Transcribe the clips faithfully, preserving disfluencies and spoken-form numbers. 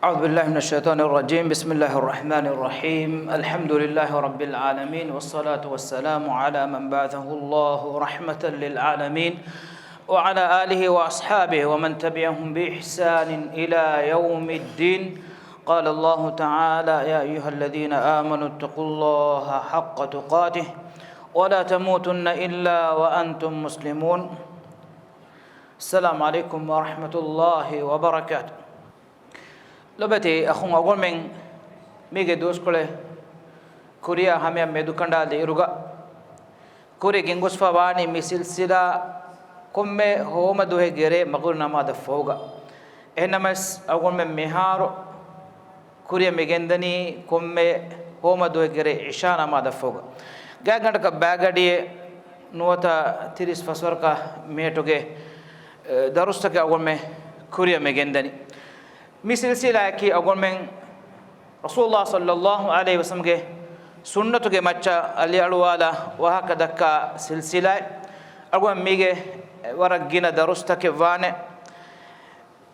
أعوذ بالله من الشيطان الرجيم. بسم الله الرحمن الرحيم. الحمد لله رب العالمين، والصلاة والسلام على من بعثه الله رحمة للعالمين، وعلى آله وأصحابه ومن تبعهم بإحسان إلى يوم الدين. قال الله تعالى: يا أيها الذين آمنوا اتقوا الله حق تقاته ولا تموتن إلا وأنتم مسلمون. السلام عليكم ورحمة الله وبركاته. ލޮބެތި އަޚުން އަޅުގަނޑުމެން މީގެ ދުވަސްކޮޅެއް ކުރިއަށް ހަމަޔަށް މެދުކަނޑާލި އިރުގަ، ކުރި ގެންގޮސްފަ ވާނީ މި ސިލްސިލާ ކޮންމެ ހޯމަ ދުވަހެއްގެ ރޭ މަގުރިބް ނަމާދަށް ފަހުގަ. އެހެންނަމަވެސް އަޅުގަނޑުމެން މިހާރު ކުރިއަށް މި ގެންދަނީ ކޮންމެ ހޯމަ ދުވަހެއްގެ ރޭ އިޝާ ނަމާދަށް ފަހުގަ. ގާތްގަނޑަކަށް ބައިގަޑިއެއް ނުވަތަ ތިރީސް ފަސްވަރަކަށް މިނެޓުގެ، އެ، ދަރުސްތަކެއް އަޅުގަނޑުމެން ކުރިއަށް މި ގެންދަނީ. މި ސިލްސިލާއަކީ އަޅުގަނޑުމެން ރަސޫލުﷲ ޞައްލައްލާހު ޢަލައިހި ވަސައްލަމްގެ ސުންނަތުގެ މައްޗަށް އަލިއަޅުވާލާ ވާހަކަ ދައްކާ ސިލްސިލާއެއް. އަޅުގަނޑު މީގެ ވަރަށް ގިނަ ދަރުސްތަކެއް ވާނެ.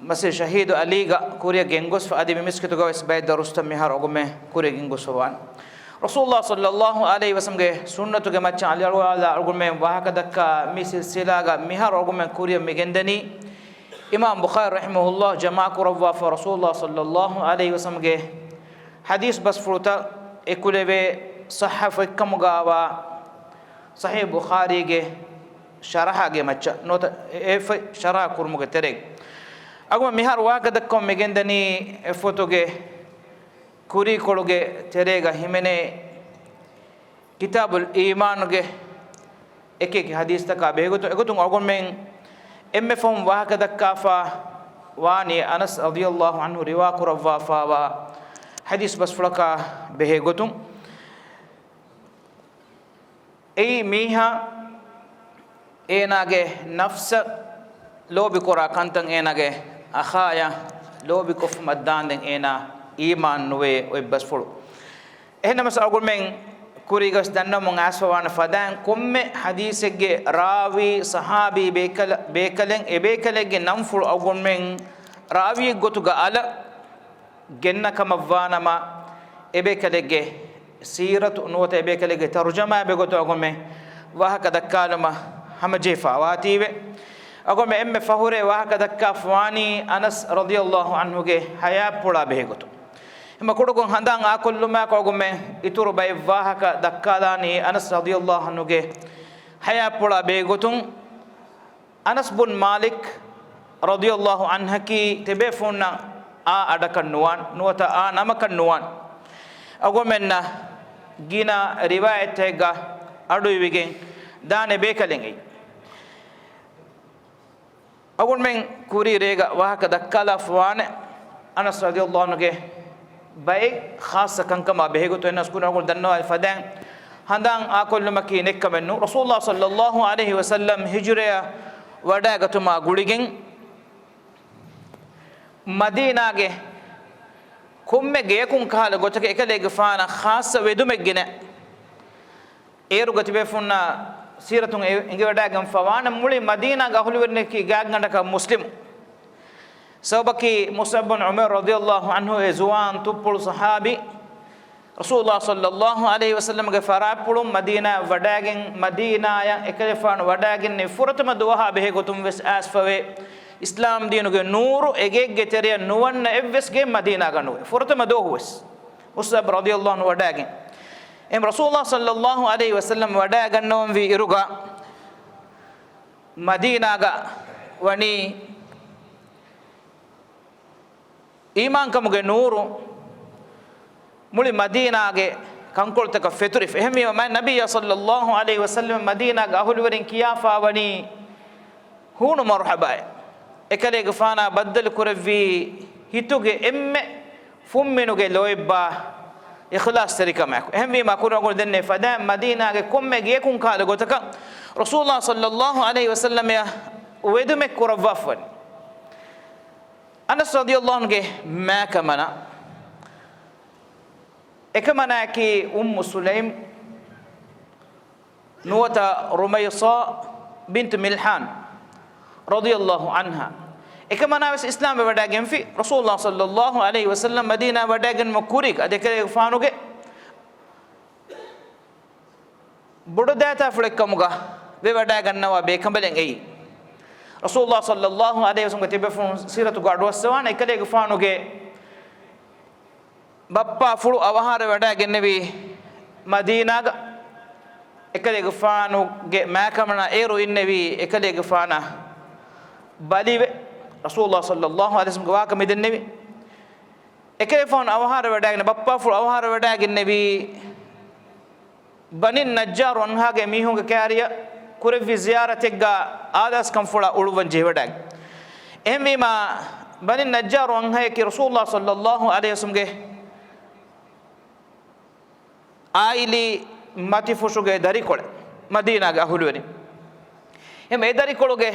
މަސްޖިދު ޝަހީދު ޢަލީގަ ކުރިއަށް ގެންގޮސްފަ، އަދި މި މިސްކިތުގަވެސް ބައެއް ދަރުސްތައް މިހާރު އަޅުގަނޑުމެން ކުރިއަށް ގެންގޮސްފަ ވާނެ. ރަސޫލުﷲ ޞައްލައްލާހު ޢަލައިހި ވަސައްލަމްގެ ސުންނަތުގެ މައްޗަށް އަލިއަޅުވާލާ އަޅުގަނޑުމެން ވާހަކަ ދައްކާ މި ސިލްސިލާގަ މިހާރު އަޅުގަނޑުމެން ކުރިއަށް މި ގެންދަނީ، އިމާމް ބުޚާރީ ރަޙިމަހުﷲ ޖަމާކުރައްވާފަ، ރަސޫލުﷲ ޞައްލައްލާހު ޢަލައިހި ވަސައްލަމްގެ ޙަދީޘް ބަސްފުޅުތައް އެކުލެވޭ ޞައްޙަ ފޮތްކަމުގައިވާ ޞަޙީޙު ބުޚާރީގެ ޝަރަޙާގެ މައްޗަށް ނުވަތަ އެ ފޮތް ޝަރަޙާ ކުރުމުގެ ތެރޭގަ. އަޅުގަނޑު މިހާރު ވާހަކަ ދައްކަމުން މި ގެންދަނީ އެ ފޮތުގެ ކުރީކޮޅުގެ ތެރޭގަ ހިމެނޭ ކިތާބުލް އީމާންގެ އެކި އެކި ޙަދީޘްތަކާ ބެހޭގޮތުން. އެގޮތުން އަޅުގަނޑުމެން އެންމެ ފަހުން ވާހަކަ ދައްކާފަ ވާނީ އަނަސް ރަޟިޔައްލާހު ޢަންހު ރިވާ ކުރައްވާފަވާ ޙަދީޘް ބަސްފުޅަކާ ބެހޭގޮތުން. އެއީ މީހާ އޭނާގެ ނަފްސަށް ލޯބިކުރާ ކަންތައް އޭނާގެ އަޚާޔަށް ލޯބިކޮށްފުމަށް ދާންދެން އޭނާ އީމާން ނުވޭ އޮތް ބަސްފުޅު. އެހެންނަމަވެސް އަޅުގަނޑުމެން ކުރީގަސް ދަންނަވަމުން އައިސްފަވާނެ ފަދައިން ކޮންމެ ޙަދީޘެއްގެ ރާވީ ޞަޙާބީ ބޭކަލ-، ބޭކަލެއް އެ ބޭކަލެއްގެ ނަންފުޅު އަޅުގަނޑުމެން ރާވީއެއްގޮތުގަ އަލަށް ގެންނަ ކަމަށްވާނަމަ، އެބޭކަލެއްގެ ސީރަތު ނުވަތަ އެބޭކަލެއްގެ ތަރުޖަމާ އެބޭގޮތު އަޅުގަނޑުމެން ވާހަކަ ދައްކާލުމަށް ހަމަޖެހިފަ ވާތީވެ. އަޅުގަނޑުމެން އެންމެ ފަހުރޭ ވާހަކަ ދައްކާފަވާނީ އަނަސް ރަޟިޔައްލާހު ޢަންހުގެ ޙަޔާތްޕުޅާ ބެހޭގޮތުން. އެމަ ކުޑަކޮށް ހަނދާން އާކޮށްލުމާއެކު އަޅުގަނޑުމެން އިތުރު ބައެއް ވާހަކަ ދައްކާލާނީ އަނަސް ރަޟިޔައްލާހު ޢަންހުގެ ޙަޔާތްޕުޅާ ބެހޭގޮތުން. އަނަސް ބުން މާލިކް ރަޟިޔައްލާހު ޢަންހަކީ ތިބޭފުޅުންނަށް އާ އަޑަކަށް ނުވާން، ނުވަތަ އާ ނަމަކަށް ނުވާން. އަޅުގަނޑުމެންނަށް ގިނަ ރިވާޔަތްތަކެއްގަ އަޑުއިވިގެން ދާނެ ބޭކަލެއް އެއީ. އަޅުގަނޑުމެން ކުރީ ރޭގަ ވާހަކަ ދައްކާލާފަވާނެ އަނަސް ރަޟިޔައްލާހު ޢަންހުގެ ބައެއް ޚާއްޞަ ކަންކަމާ ބެހޭގޮތުން. އެންނަސް ކުރި އަޅުގަނޑު ދަންނަވާ ފަދައިން ހަނދާން އާކޮށްލުމަކީ ނެތްކަމެއް ނޫން. ރަސޫލުﷲ ޞައްލައްލާހު ޢަލައިހި ވަސައްލަމް ހިޖުރަޔަށް ވަޑައިގަތުމާ ގުޅިގެން މަދީނާގެ ކޮންމެ ގެޔަކުން ކަހަލަ ގޮތަކަށް އެކަލޭގެފާނަށް ޚާއްޞަ ވެދުމެއް ގެނައި. އޭރުގަ ތިބޭފުންނަށް ސީރަތުން އެ-، އެނގިވަޑައިގެންފަވާނެ މުޅި މަދީނާގެ އަހުލުވެރިންނަކީ ގާތްގަނޑަކަށް މުސްލިމު. ސަބަބަކީ މުޞްޢަބް ބުން ޢުމައިރު ރަޟިޔައްލާހު ޢަންހު އެ ޒުވާން ތުއްޕުޅު ޞަޙާބީ، ރަސޫލުﷲ ޞައްލައްލާހު ޢަލައިހި ވަސައްލަމްގެ ފަރާތްޕުޅުން މަދީނާއަށް ވަޑައިގެން، މަދީނާއަށް އެކަލޭފާނު ވަޑައިގެންނެވި ފުރަތަމަ ދުވަހާ ބެހޭގޮތުން ވެސް އައިސްފަވޭ، އިސްލާމް ދީނުގެ ނޫރު އެގެއެއްގެ ތެރެއަށް ނުވަންނަ އެއްވެސް ގެއެއް މަދީނާގަ ނުވޭ. ފުރަތަމަ ދުވަހު ވެސް މުޞްޢަބް ރަޟިޔައްލާހު ޢަންހު ވަޑައިގެން. އެހެން ރަސޫލުﷲ ޞައްލައްލާހު ޢަލައިހި ވަސައްލަމް ވަޑައިގަންނަވަންވީ އިރުގަ މަދީނާގަ ވަނީ އީމާންކަމުގެ ނޫރު މުޅި މަދީނާގެ ކަންކޮޅުތަކަށް ފެތުރިފަ. އެހެންވީމަ މާތް ނަބިއްޔާ ޞައްލައްލާހު ޢަލައިހި ވަސައްލަމް މަދީނާގެ އަހުލުވެރިން ކިޔާފަ ވަނީ ހޫނު މަރުޙަބާއޭ. އެކަލޭގެފާނާ ބައްދަލު ކުރެއްވީ ހިތުގެ އެންމެ ފުންމިނުގެ ލޯތްބާ އިޚްލާޞްތެރިކަމާއެކު. އެހެންވީމަ ކުރި އަޅުގަނޑު ދެންނެވި ފަދައިން މަދީނާގެ ކޮންމެ ގެޔަކުން ކަހަލަ ގޮތަކަށް ރަސޫލުﷲ ޞައްލައްލާހު ޢަލައިހި ވަސައްލަމަށް ވެދުމެއް ކުރައްވާފަ ވަނީ. އަނަސް ރަޟިޔައްލާހު ޢަންހުގެ މާކަމަނާ، އެކަމަނާއަކީ އުއްމު ސުލައިމް ނުވަތަ ރުމައިޞާ ބިންތު މިލްޙާން ރަޟިޔައްލާހު ޢަންހާ. އެކަމަނާވެސް އިސްލާމްވެވަޑައިގެންފި ރަސޫލުﷲ ޞައްލަﷲު ޢަލައިހި ވަސައްލަމް މަދީނާ ވަޑައިގެން ކުރީގަ އަދި އެކަލޭގެފާނުގެ ބޮޑުދައިތާފުޅެއްކަމުގަ ވެވަޑައިގަންނަވާ ބޭކަނބަލެއް އެއީ. ރަސޫލުﷲ ޞައްލަﷲު ޢަލައިހި ވަސައްލަމްގެ ތިބޭފުޅުން ސީރަތުގަ އަޑުއައްސަވާނެ އެކަލޭގެފާނުގެ ބައްޕާފުޅު އަވަހާރަވެވަޑައިގެންނެވީ މަދީނާގަ. އެކަލޭގެފާނުގެ މާކަމަނާ އޭރު އިންނެވީ އެކަލޭގެފާނަށް ބަލިވެ، ރަސޫލުﷲ ޞައްލަﷲު ޢަލައިހި ވަސައްލަމްގެ ވާހަކަ މިދެންނެވީ. އެކަލޭގެފާނު އަވަހާރަވެވަޑައިގެން ބައްޕާފުޅު އަވަހާރަވެވަޑައިގެންނެވީ ބަނީ ނައްޖާރު އަންހާގެ މީހުންގެ ކައިރިއަށް ކުރެއްވި ޒިޔާރަތެއްގަ އާދާސްކަންފުޅާ އުޅުއްވަން ޖެހިވަޑައިގެން. އެހެންވީމާ، ބަނީ ނައްޖާރު އަންހަޔަކީ ރަސޫލުﷲ ޞައްލަﷲު ޢަލައިހި ވަސައްލަމްގެ އާއިލީ މަތިފުށުގެ ދަރިކޮޅެއް، މަދީނާގެ އަހުލުވެރިން. އެހެން އެ ދަރިކޮޅުގެ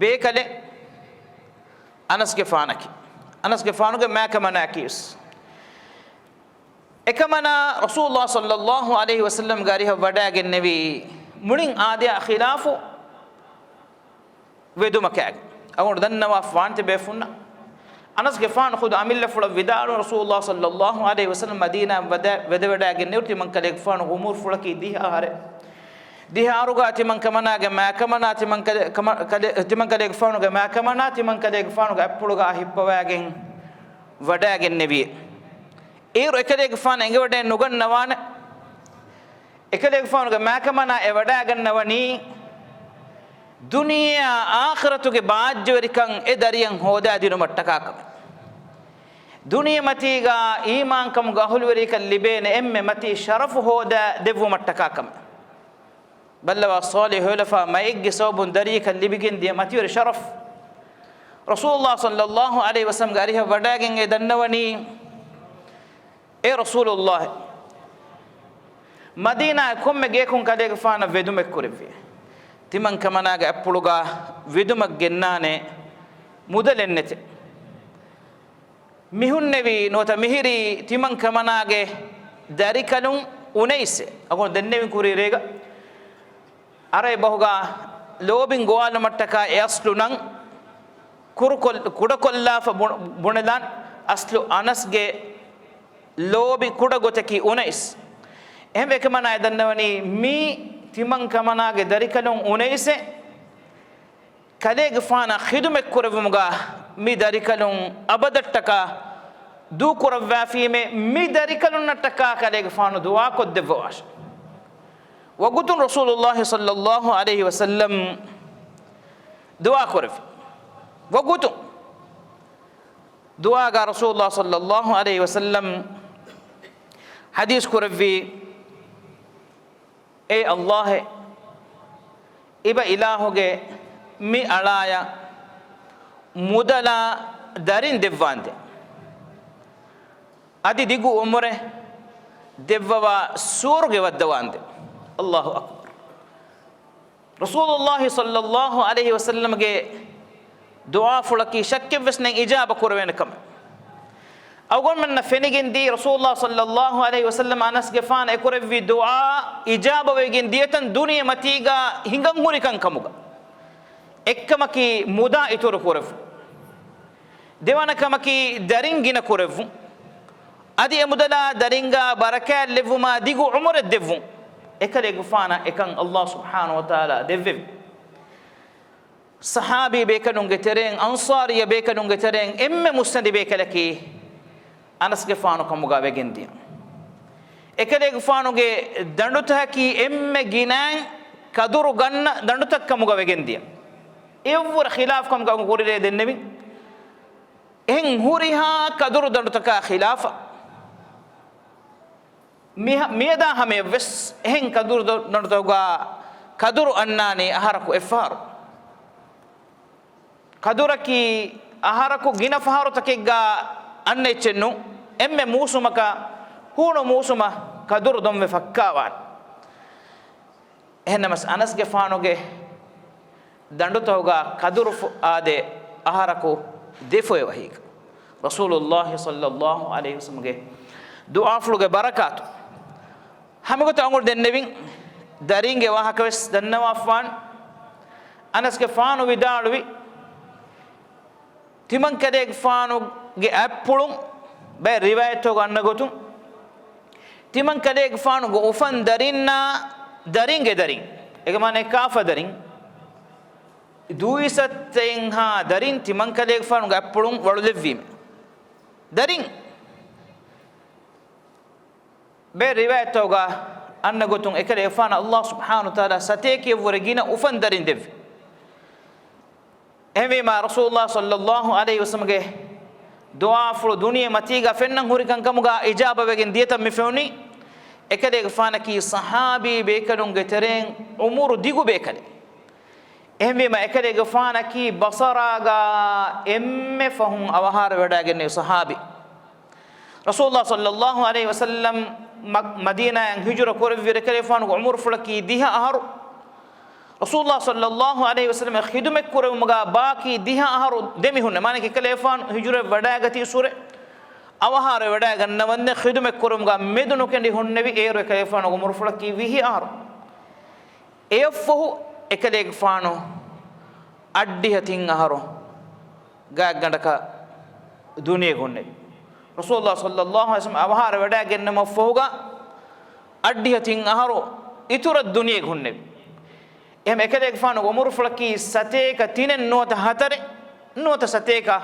ބޭކަލެއް އަނަސްގެފާނަކީ. އަނަސްގެފާނުގެ މާކަމަނާއަކީވެސް. އެކަމަނާ ރަސޫލުﷲ ޞައްލަﷲު ޢަލައިހި ވަސައްލަމްގެ އަރިހަށް ވަޑައިގެންނެވީ މުޅިން އާދަޔާ ޚިލާފު ވެދުމަކާގެން. އަޅުގަނޑު ދަންނަވާފަވާނެތަ ބޭފުންނަށް؟ އަނަސްގެފާނު ޚުދު އަމިއްލަފުޅަށް ވިދާޅުވި ރަސޫލުﷲ ޞައްލަﷲު ޢަލައިހި ވަސައްލަމް މަދީނާއަށް ވަދަ-، ވެދެވަޑައިގެންނެވި ތިމަންކަލޭގެފާނުގެ ޢުމުރުފުޅަކީ ދިހަ އަހަރެއް. ދިހަ އަހަރުގަ ތިމަންކަމަނާގެ މާކަމަނާ ތިމަންކަލެ-، ކަމަ-، ކަލެ-، ތިމަންކަލޭގެފާނުގެ މާކަމަނާ ތިމަންކަލޭގެފާނުގެ އަތްޕުޅުގަ ހިއްޕަވައިގެން ވަޑައިގެންނެވި. އޭރު އެކަލޭގެފާނަށް އެނގިވަޑައެއް ނުގަންނަވާނެ. އެކަލޭގެފާނުގެ މާކަމަނާ އެ ވަޑައިގަންނަވަނީ ދުނިޔެއާ އާޚިރަތުގެ ބާއްޖަވެރިކަން އެ ދަރިޔަށް ހޯދާދިނުމަށްޓަކާ ކަމެއް. ދުނިޔެމަތީގަ އީމާންކަމުގެ އަހުލުވެރިކަން ލިބޭނެ އެންމެ މަތީ ޝަރަފު ހޯދާ ދެއްވުމަށްޓަކާ ކަމެއް. ބައްލަވާ ޞާލިޙު ހުލަފާ މައެއްގެ ސަބަބުން ދަރިއެކަން ލިބިގެންދިޔަ މަތިވެރި ޝަރަފު. ރަސޫލުﷲ ޞައްލަﷲު ޢަލައިހި ވަސައްލަމްގެ އަރިހަށް ވަޑައިގެން އެ ދަންނަވަނީ، އޭ ރަސޫލުﷲ، މަދީނާއަށް ކޮންމެ ގެޔަކުން ކަލޭގެފާނަށް ވެދުމެއް ކުރެއްވި. ތިމަންކަމަނާގެ އަތްޕުޅުގަ ވެދުމަށް ގެންނާނެ މުދަލެއް ނެތެ. މިހުންނެވީ ނުވަތަ މިހިރީ ތިމަންކަމަނާގެ ދަރިކަލުން އުނައިސްއެއް. އަގުން ދެންނެވިން ކުރީ ރޭގަ އަރައި ބަހުގަ ލޯބިން ގޮވާލުމަށްޓަކާ އެ އަސްލު ނަން ކުރުކޮށް-، ކުޑަކޮށްލާފަ ބު-، ބުނެލާން. އަސްލު އަނަސްގެ ލޯބި ކުޑަ ގޮތަކީ އުނައިސް. އެހެންވެ އެކަމަނާ އެ ދަންނަވަނީ މީ ތިމަންކަމަނާގެ ދަރިކަލުން އުނައިސްއެއް. ކަލޭގެފާނަށް ޚިދުމަތް ކުރެއްވުމުގަ މި ދަރިކަލުން އަބަދަށްޓަކާ ދޫކުރައްވާފީމޭ، މި ދަރިކަލުންނަށްޓަކާ ކަލޭގެފާނު ދުޢާ ކޮށްދެއްވަވާށެ. ވަގުތުން ރަސޫލުﷲ ޞައްލަﷲު ޢަލައިހި ވަސައްލަމް ދުޢާ ކުރެއްވި. ވަގުތުން ދުޢާގަ ރަސޫލުﷲ ޞައްލަﷲު ޢަލައިހި ވަސައްލަމް ޙަދީޘް ކުރެއްވީ، އޭ ﷲ، އިބަ އިލާހުގެ މި އަޅާޔަށް މުދަލާ ދަރިން ދެއްވާނދޭ. އަދި ދިގު ޢުމުރެއް ދެއްވަވާ ސުވަރުގެ ވައްދަވާނދޭ. ﷲ އަކްބަރު. ރަސޫލުﷲ ޞައްލަﷲު ޢަލައިހި ވަސައްލަމްގެ ދުޢާފުޅަކީ ޝައްކެއްވެސް ނެތް އިޖާބަ ކުރެވޭނެ ކަމެއް. އަޅުގަނޑުމެންނަށް ފެނިގެންދީ ރަސޫލުﷲ ޞައްލަﷲު ޢަލައިހި ވަސައްލަމް އަނަސްގެފާނަށް އެކުރެއްވި ދުޢާ އިޖާބަވެގެން ދިޔަތަން ދުނިޔެމަތީގަ ހިނގަންހުރިކަން ކަމުގަ. އެއްކަމަކީ މުދާ އިތުރު ކުރެއްވުން. ދެވަނަ ކަމަކީ ދަރިން ގިނަ ކުރެއްވުން. އަދި އެ މުދަލާ ދަރިންގަ ބަރަކާތް ލެއްވުމާ ދިގު ޢުމުރެއް ދެއްވުން. އެކަލޭގެފާނަށް އެކަން ﷲ ސުބްޙާނަހޫ ވަތަޢާލާ ދެއްވެވި. ޞަޙާބީ ބޭކަލުންގެ ތެރެއިން، އަންޞާރީ ބޭކަލުންގެ ތެރެއިން އެންމެ މުއްސަނދި ބޭކަލަކީ އަނަސްގެފާނު ކަމުގަ ވެގެންދިޔަ. އެކަލޭގެފާނުގެ ދަނޑުތަކަކީ އެންމެ ގިނައިން ކަދުރު ގަންނަ ދަނޑުތައް ކަމުގަ ވެގެންދިޔަ. އެއަށްވުރެ ޚިލާފު ކަމުގަ ކުރިރޭ ދެންނެވި. އެހެން ހުރިހާ ކަދުރު ދަނޑުތަކާ ޚިލާފަށް މި-، މިއަދާ ހަމަޔަށްވެސް އެހެން ކަދުރު ދަ-، ދަނޑުތަކުގަ ކަދުރު އަންނާނީ އަހަރަކު އެއްފަހަރު. ކަދުރަކީ އަހަރަކު ގިނަ ފަހަރުތަކެއްގަ އަންނަ އެއްޗެއް ނޫން. އެންމެ މޫސުމަކަށް ހޫނު މޫސުމަށް ކަދުރު ދޮންވެ ފައްކާވާނެ. އެހެންނަމަސް އަނަސްގެފާނުގެ ދަނޑުތަކުގަ ކަދުރު ފު-، އާދޭ އަހަރަކު ދެފޮއެ ވަހީގަ. ރަސޫލުﷲ ޞައްލަﷲު ޢަލައިހި ވަސައްލަމްގެ ދުޢާފުޅުގެ ބަރަކާތު. ހަމަގޮތަށް އަޅުގަނޑު ދެންނެވިން ދަރީންގެ ވާހަކަވެސް ދަންނަވާފާން. އަނަސްގެފާނު ވިދާޅުވި، ތިމަންކަލޭގެފާނުގެ އަތްޕުޅުން ބައެއް ރިވާޔަތްތަކުގަ އަންނަ ގޮތުން، ތިމަންކަލޭގެފާނުގެ އުފަން ދަރިންނާ ދަރިންގެ ދަރިން، އޭގެ މާނަ ކާފަ ދަރިން، ދުއިސައްތައެއްހާ ދަރިން ތިމަންކަލޭގެފާނުގެ އަތްޕުޅުން ވަޅުލެއްވީމެ. ދަރިން ބައެއް ރިވާޔަތްތަކުގަ އަންނަ ގޮތުން އެކަލޭގެފާނަށް ﷲ ސުބްޙާނަހޫ ވަތަޢާލާ ސަތޭކައެއްވުރެ ގިނަ އުފަން ދަރިން ދެއްވި. އެހެންވީމާ، ރަސޫލުﷲ ޞައްލައްލާހު ޢަލައިހި ވަސައްލަމްގެ ދުޢާފުޅު ދުނިޔެ މަތީގަ ފެންނަން ހުރި ކަންކަމުގަ އިޖާބަވެގެން ދިޔަތަން މި ފެނުނީ، އެކަލޭގެފާނަކީ ޞަޙާބީ ބޭކަލުންގެ ތެރެއިން ޢުމުރު ދިގު ބޭކަލެއް. އެހެންވީމަ، އެކަލޭގެފާނަކީ ބަޞަރާގަ އެންމެ ފަހުން އަވަހާރަވެވަޑައިގެންނެވި ޞަޙާބީ. ރަސޫލުﷲ ޞައްލައްލާހު ޢަލައިހި ވަސައްލަމް މަ-، މަދީނާއަށް ހިޖުރަ ކުރެއްވިއިރު އެކަލޭގެފާނުގެ ޢުމުރުފުޅަކީ ދިހަ އަހަރު. ރަސޫލުﷲ ޞައްލައްލާހު ޢަލައިހި ވަސައްލަމަށް ޚިދުމަތް ކުރެވުމުގަ ބާކީ ދިހަ އަހަރު ދެމިހުންނެވި. މާނައަކީ އެކަލޭގެފާނު ހިޖުރަ ވަޑައިގަތީއިރު އަވަހާރަވެވަޑައިގަންނަވަންދެން ޚިދުމަތް ކުރުމުގަ މެދު ނުކެނޑި ހުންނެވި. އޭރު އެކަލޭގެފާނުގެ ޢުމުރުފުޅަކީ ވިހި އަހަރު. އެއަށްފަހު އެކަލޭގެފާނު އަށްޑިހަ ތިން އަހަރު ގާތްގަނޑަކަށް ދުނިޔެ ހުންނެވި. ރަސޫލުﷲ ޞައްލައްލާހު ޢަލައިހި ވަސައްލަމް އަވަހާރަވެވަޑައިގެންނެވުމަށްފަހުގަ އަށްޑިހަ ތިން އަހަރު އިތުރަށް ދުނިޔެ ހުންނެވި. އެހެން އެކަލޭގެފާނުގެ ޢުމުރުފުޅަކީ ސަތޭކަ ތިނެއް ނުވަތަ ހަތަރެއް ނުވަތަ ސަތޭކަ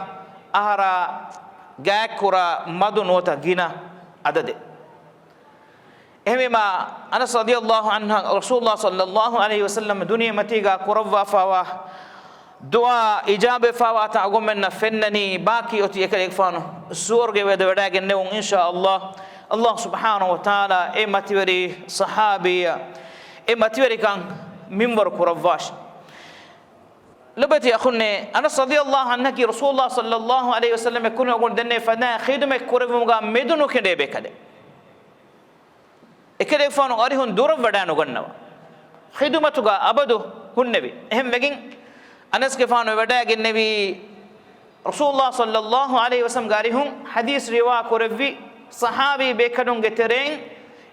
އަހަރާ ގާތްކުރާ މަދު ނުވަތަ ގިނަ އަދަދެއް. އެހެންވީމާ، އަނަސް ރަޟިޔައްލާހު ޢަންހަށް ރަސޫލުﷲ ޞައްލައްލާހު ޢަލައިހި ވަސައްލަމް ދުނިޔެ މަތީގަ ކުރައްވާފަވާ ދުޢާ އިޖާބަވެފަވާތާ އަޅުގަނޑުމެންނަށް ފެންނަނީ، ބާކީ އޮތީ އެކަލޭގެފާނު ސުވަރުގެ ވެދެވަޑައިގެންނެވުން، އިންޝާﷲ. ﷲ ސުބްޙާނަހޫ ވަތަޢާލާ އެ މަތިވެރި ޞަޙާބީއަށް އެ މަތިވެރިކަން މިންވަރު ކުރައްވާށި. ލޮބެތި އަޚުންނޭ، އަނަސް ރަޟިޔައްލާހު ޢަންހަކީ ރަސޫލުﷲ ޞައްލައްލާހު ޢަލައިހި ވަސައްލަމް އެކުނި އަޅުގަނޑު ދެންނެވި ފަދައިން ޚިދުމަތް ކުރެއްވުމުގަ މެދު ނުކެނޑޭ ބޭކަލެއް. އެކަލޭގެފާނު އަރިހުން ދުރަށް ވަޑައިނުގަންނަވާ. ޚިދުމަތުގަ އަބަދު ހުންނެވި. އެހެންވެގެން އަނަސްގެފާނު ވަޑައިގެންނެވީ ރަސޫލުﷲ ޞައްލައްލާހު ޢަލައިހި ވަސައްލަމްގެ އަރިހުން ޙަދީޘް ރިވާ ކުރެއްވި ޞަޙާބީ ބޭކަލުންގެ ތެރެއިން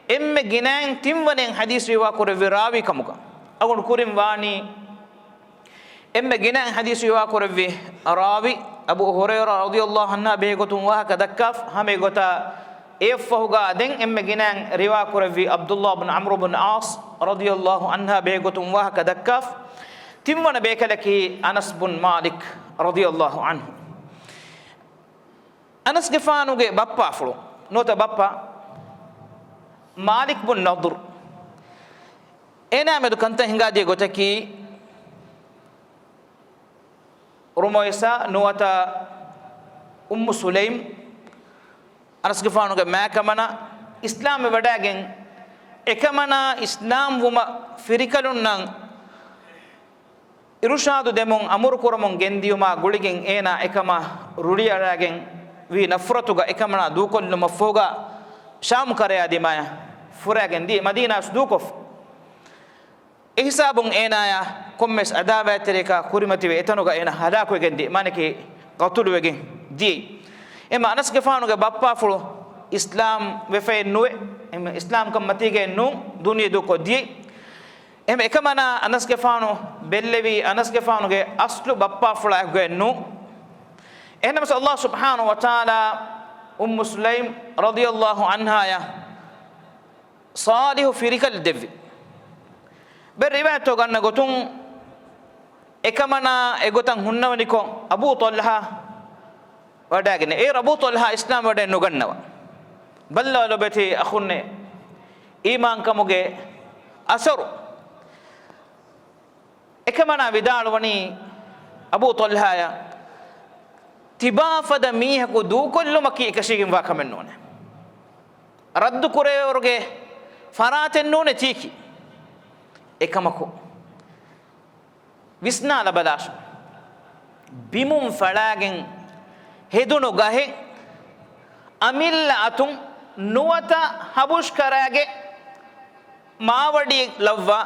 އެންމެ ގިނައިން ތިންވަނައިން ޙަދީޘް ރިވާ ކުރެއްވި ރާވީ ކަމުގަ. އަޅުގަނޑު ކުރިން ވާނީ އެންމެ ގިނައިން ޙަދީޘް ރިވާ ކުރެއްވި ރާވީ އަބޫ ހުރައިރާ ރަޟިޔައްލާހު ޢަންހާ ބެހޭގޮތުން ވާހަކަ ދައްކާފަ، ހަމައެގޮތަށް އެއަށްފަހުގަ ދެން އެންމެ ގިނައިން ރިވާ ކުރެއްވި ޢަބްދުﷲ ބިން ޢަމްރު ބިން ޢާޞް ރަޟިޔައްލާހު ޢަންހާ ބެހޭގޮތުން ވާހަކަ ދައްކާފަ، ތިންވަނަ ބޭކަލަކީ އަނަސް ބުން މާލިކް ރަޟިޔައްލާހު ޢަންހު. އަނަސްގެފާނުގެ ބައްޕާފުޅު ނުވަތަ ބައްޕަ މާލިކް ބުން ނަޟްރު. އޭނާ މެދު ކަންތައް ހިނގާދިޔަ ގޮތަކީ، ރުމައިސާ ނުވަތަ އުއްމު ސުލައިމް، އަނަސްގެފާނުގެ މާކަމަނާ އިސްލާމްވެވަޑައިގެން، އެކަމަނާ އިސްލާމްވުމަށް ފިރިކަލުންނަށް އިރުޝާދު ދެމުން އަމުރުކުރަމުން ގެންދިޔުމާ ގުޅިގެން އޭނާ އެކަމަށް ރުޅިއަރާގެން ވީ ނަފްރަތުގަ އެކަމަނާ ދޫކޮށްލުމަށްފަހުގަ ޝާމް ކަރަޔާ ދިމާޔަށް ފުރައިގެން ދިޔަ މަދީނާވެސް ދޫކޮށްފަ. އެހިސާބުން އޭނާޔާ ކޮންމެސް އަދާވާތްތެރިޔަކާ ކުރިމަތިވެ އެތަނުގަ އޭނާ ހަލާކުވެގެން ދިޔަ، މާނައަކީ ޤަތުލުވެގެން ދިޔައީ. އެމަ އަނަސްގެފާނުގެ ބައްޕާފުޅު އިސްލާމް ވެފައެއް ނުވެ، އެމަ އިސްލާމްކަން މަތީގައެއް ނޫން، ދުނިޔެ ދޫކޮށް ދިޔައީ. އެމަ އެކަމަނާ އަނަސްގެފާނު ބެއްލެވީ އަނަސްގެފާނުގެ އަސްލު ބައްޕާފުޅާއެކުގައެއް ނޫން. އެހެންނަމަސް ﷲ ސުބްޙާނަހޫ ވަތަޢާލާ އުއްމު ސުލައިމް ރަޟިޔައްލާހު ޢަންހާޔަށް ޞާލިޙު ފިރިކަލެއް ދެއްވި. ބައެއް ރިވާޔަތްތަކުގަ އަންނަ ގޮތުން، އެކަމަނާ އެގޮތަށް ހުންނަވަނިކޮށް، އަބޫ ޠަލްޙާ ވަޑައިގެން، އޭރު އަބޫ ޠަލްޙާ އިސްލާމް ވަޑައެއް ނުގަންނަވާ. ބައްލަވާ ލޮބެތި އަޚުންނޭ، އީމާންކަމުގެ އަސަރު. އެކަމަނާ ވިދާޅުވަނީ އަބޫ ޠަލްޙާޔަށް، ތިބާފަދަ މީހަކު ދޫކޮށްލުމަކީ އެކަށީގެންވާ ކަމެއް ނޫނޭ. ރައްދު ކުރޭވަރުގެ ފަރާތެއް ނޫނޭ ތީކީ. އެކަމަކު، ވިސްނާލަބަލާށު. ބިމުން ފަޅާގެން ހެދުނު ގަހެއް، އަމިއްލަ އަތުން ނުވަތަ ހަބުޝްކަރާގެ މާވަޑި ލައްވާ،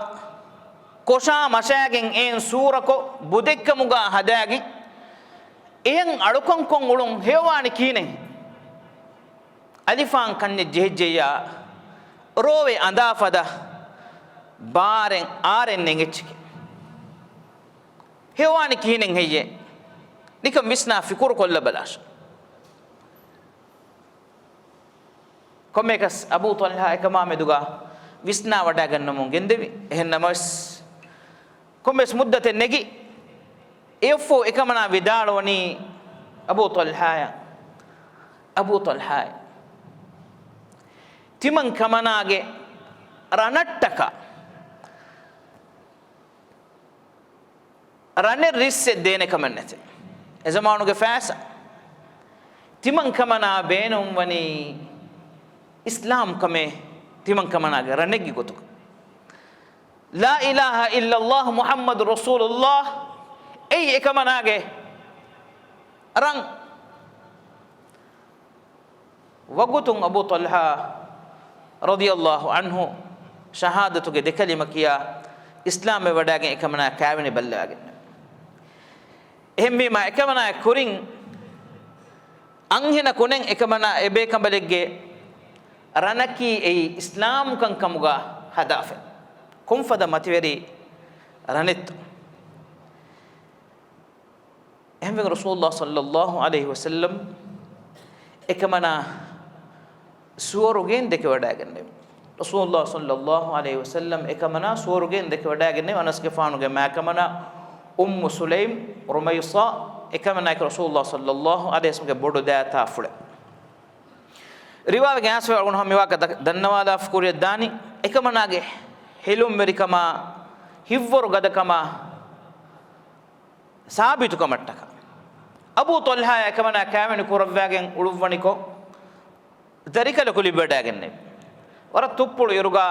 ކޮށާ މަށާގެން އެއިން ސޫރަކޮށް ބުދެއްކަމުގާ ހަދާގެން، އެހެން އަޅުކަންކޮށް އުޅުން ހެޔޮވާނެ ކިހިނެއް؟ އަލިފާން ކަންޏެއް ޖެހިއްޖެއްޔާ، ރޯވެ އަނދާފަދަ ބާރެއް އާރެއް ނެތް އެއްޗެކޭ. ހެޔޮވާނެ ކިހިނެއް ހެއްޔޭ؟ ނިކަން ވިސްނާ ފިކުރު ކޮށްލަބަލާށި. ކޮންމެއަކަސް އަބޫ ޠަލްޙާ އެކަމާ މެދުގަ ވިސްނާ ވަޑައިގަންނަމުން ގެންދެވި. އެހެން ނަމަވެސް، ކޮންމެސް މުއްދަތެއް ނެގި، އެއަށްފަހު އެކަމަނާ ވިދާޅުވަނީ އަބޫ ޠަލްޙާއަށް، އަބޫ ޠަލްޙާއޭ، ތިމަން ކަމަނާގެ ރަނަށްޓަކާ ރަނެއް ރިއްސެއް ދޭނެ ކަމެއް ނެތޭ. އެޒަމާނުގެ ފައިސާ. ތިމަން ކަމަނާ ބޭނުންވަނީ އިސްލާމް ކަމެއް، ތިމަން ކަމަނާގެ ރަނެއްގެ ގޮތުގަ. لا إله إلا الله محمد رسول الله، އެއީ އެކަމަނާގެ ރަން. ވަގުތުން އަބޫ ޠަލްޙާ ރަޟިޔަﷲ ޢަންހު ޝަހާދަތުގެ ދެކަލިމަ ކިޔާ އިސްލާމްވެ ވަޑައިގެން އެކަމަނާ ކާވެނި ބައްލަވާގެންނެވި. އެހެންވީމާ، އެކަމަނާ ކުރިން އަންހެނަކު ނެތް އެކަމަނާ އެބޭކަނބަލެއްގެ ރަނަކީ އެއީ އިސްލާމްކަން ކަމުގަ ހަދާފަ. ކޮންފަދަ މަތިވެރި ރަނެއްތޯ؟ އެހެންވެގެން ރަސޫލުﷲ ޞައްލަﷲ ޢަލައިހި ވަސައްލަމް އެކަމަނާ ސުވަރުގެއިން ދެކެވަޑައިގެންނެވި. ރަސޫލުﷲ ޞައްލަﷲ ޢަލައިހި ވަސައްލަމް އެކަމަނާ ސުވަރުގެއިން ދެކެވަޑައިގެންނެވި. އަނަސްގެފާނުގެ މާކަމަނާ އުއްމު ސުލައިމް، ރުމައިޞާ، އެކަމަނާއެކު ރަސޫލުﷲ ޞައްލަﷲ ޢަލައިހި ވަސައްލަމްގެ ބޮޑު ދައިތާފުޅެއް. ރިވާވެގެން އައިސްފަ އަޅުގަނޑު ހަމަ މިވާކަށް ދަ-، ދަންނަވާލާފަ ކުރިއަށް ދާނީ، އެކަމަނާގެ ހެލުންވެރިކަމާ، ހިތްވަރު ގަދަކަމާ، ސާބިތުކަމަށްޓަކާ. އަބޫ ޠަލްޙާއާ އެކަމަނާ ކާވެނި ކުރައްވާގެން އުޅުއްވަނިކޮށް، ދަރިކަލަކު ލިބިވަޑައިގެންނެވި. ވަރަށް ތުއްޕުޅު އިރުގަ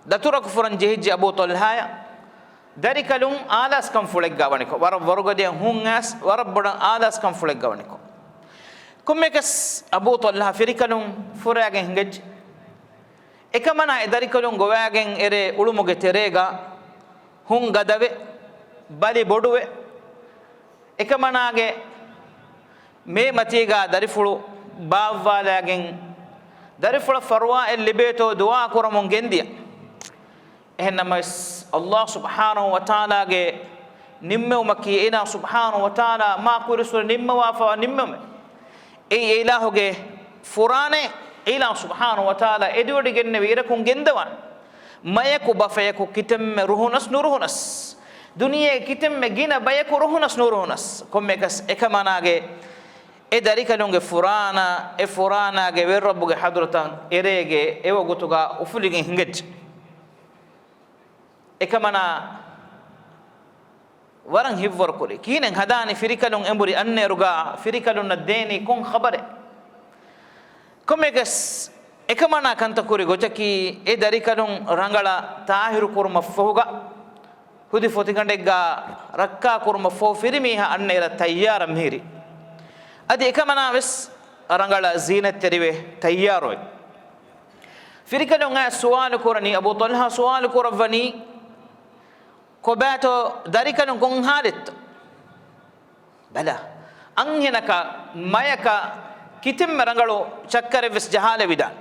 ދަތުރަކު ފުރަން ޖެހިއްޖެ އަބޫ ޠަލްޙާއާ. ދަރިކަލުން އާލާސްކަންފުޅެއްގަ ވަނިކޮށް، ވަރަށް ވަރުގަދަޔަށް ހުން އައިސް، ވަރަށް ބޮޑަށް އާލާސްކަންފުޅެއްގަ ވަނިކޮށް. ކޮންމެއަކަސް އަބޫ ޠަލްޙާ ފިރިކަލުން ފުރާގެން ހިނގައްޖެ. އެކަމަނާ އެ ދަރިކަލުން ގޮވާގެން އެރޭ އުޅުމުގެ ތެރޭގަ ހުން ގަދަވެ، ބަލި ބޮޑުވެ، އެކަމަނާގެ މޭ މަތީގަ ދަރިފުޅު ބާއްވާލާގެން، ދަރިފުޅަށް ފަރުވާއެއް ލިބޭތޯ ދުޢާ ކުރަމުން ގެންދިޔަ. އެހެންނަމަވެސް، ﷲ ސުބްޙާނަހޫ ވަތަޢާލާގެ ނިންމެވުމަކީ، އެއިލާހު ސުބްޙާނަހޫ ވަތަޢާލާ މާ ކުރިސުރެ ނިންމަވާފަވާ ނިންމުމެއް. އެއީ އެއިލާހުގެ ފުރާނައެއް. އެއިލާހު ސުބްޙާނަހޫ ވަތަޢާލާ އެދިވޮޑިގެންނެވި އިރަކުން ގެންދަވާނެ. މަޔަކު ބަފަޔަކު ކިތަންމެ ރުހުނަސް ނުރުހުނަސް، ދުނިޔޭގެ ކިތަންމެ ގިނަ ބަޔަކު ރުހުނަސް ނުރުހުނަސް، ކޮންމެއަކަސް އެކަމަނާގެ އެ ދަރިކަލުންގެ ފުރާނަ، އެ ފުރާނާގެ ވެރިރައްބުގެ ޙަޟްރަތަށް އެރޭގެ އެވަގުތުގަ އުފުލިގެން ހިނގައްޖެ. އެކަމަނާ ވަރަށް ހިތްވަރު ކުރި. ކިހިނެއް ހަދާނީ ފިރިކަލުން އެނބުރި އަންނައިރުގަ ފިރިކަލުންނަށް ދޭނީ ކޮން ޚަބަރެއް؟ ކޮންމެއަކަސް އެކަމަނާ ކަންތައް ކުރި ގޮތަކީ، އެ ދަރިކަލުން ރަނގަޅަށް ޠާހިރު ކުރުމަށްފަހުގަ، ހުދި ފޮތިގަނޑެއްގަ ރައްކާ ކުރުމަށްފަހު ފިރިމީހާ އަންނައިރަށް ތައްޔާރަށް މިހިރީ. އަދި އެކަމަނާވެސް ރަނގަޅަށް ޒީނަތްތެރިވެ ތައްޔާރުވެ. ފިރިކަލުން އައި ސުވާލު ކުރަނީ، އަބޫ ޠަލްޙާ ސުވާލު ކުރައްވަނީ، ކޮބާތޯ ދަރިކަލުން ކޮން ޙާލެއްތޯ؟ ބަލަ، އަންހެނަކަށް މަޔަކަށް ކިތަންމެ ރަނގަޅު ޗައްކަރެއްވެސް ޖަހާލެވިދާނެ.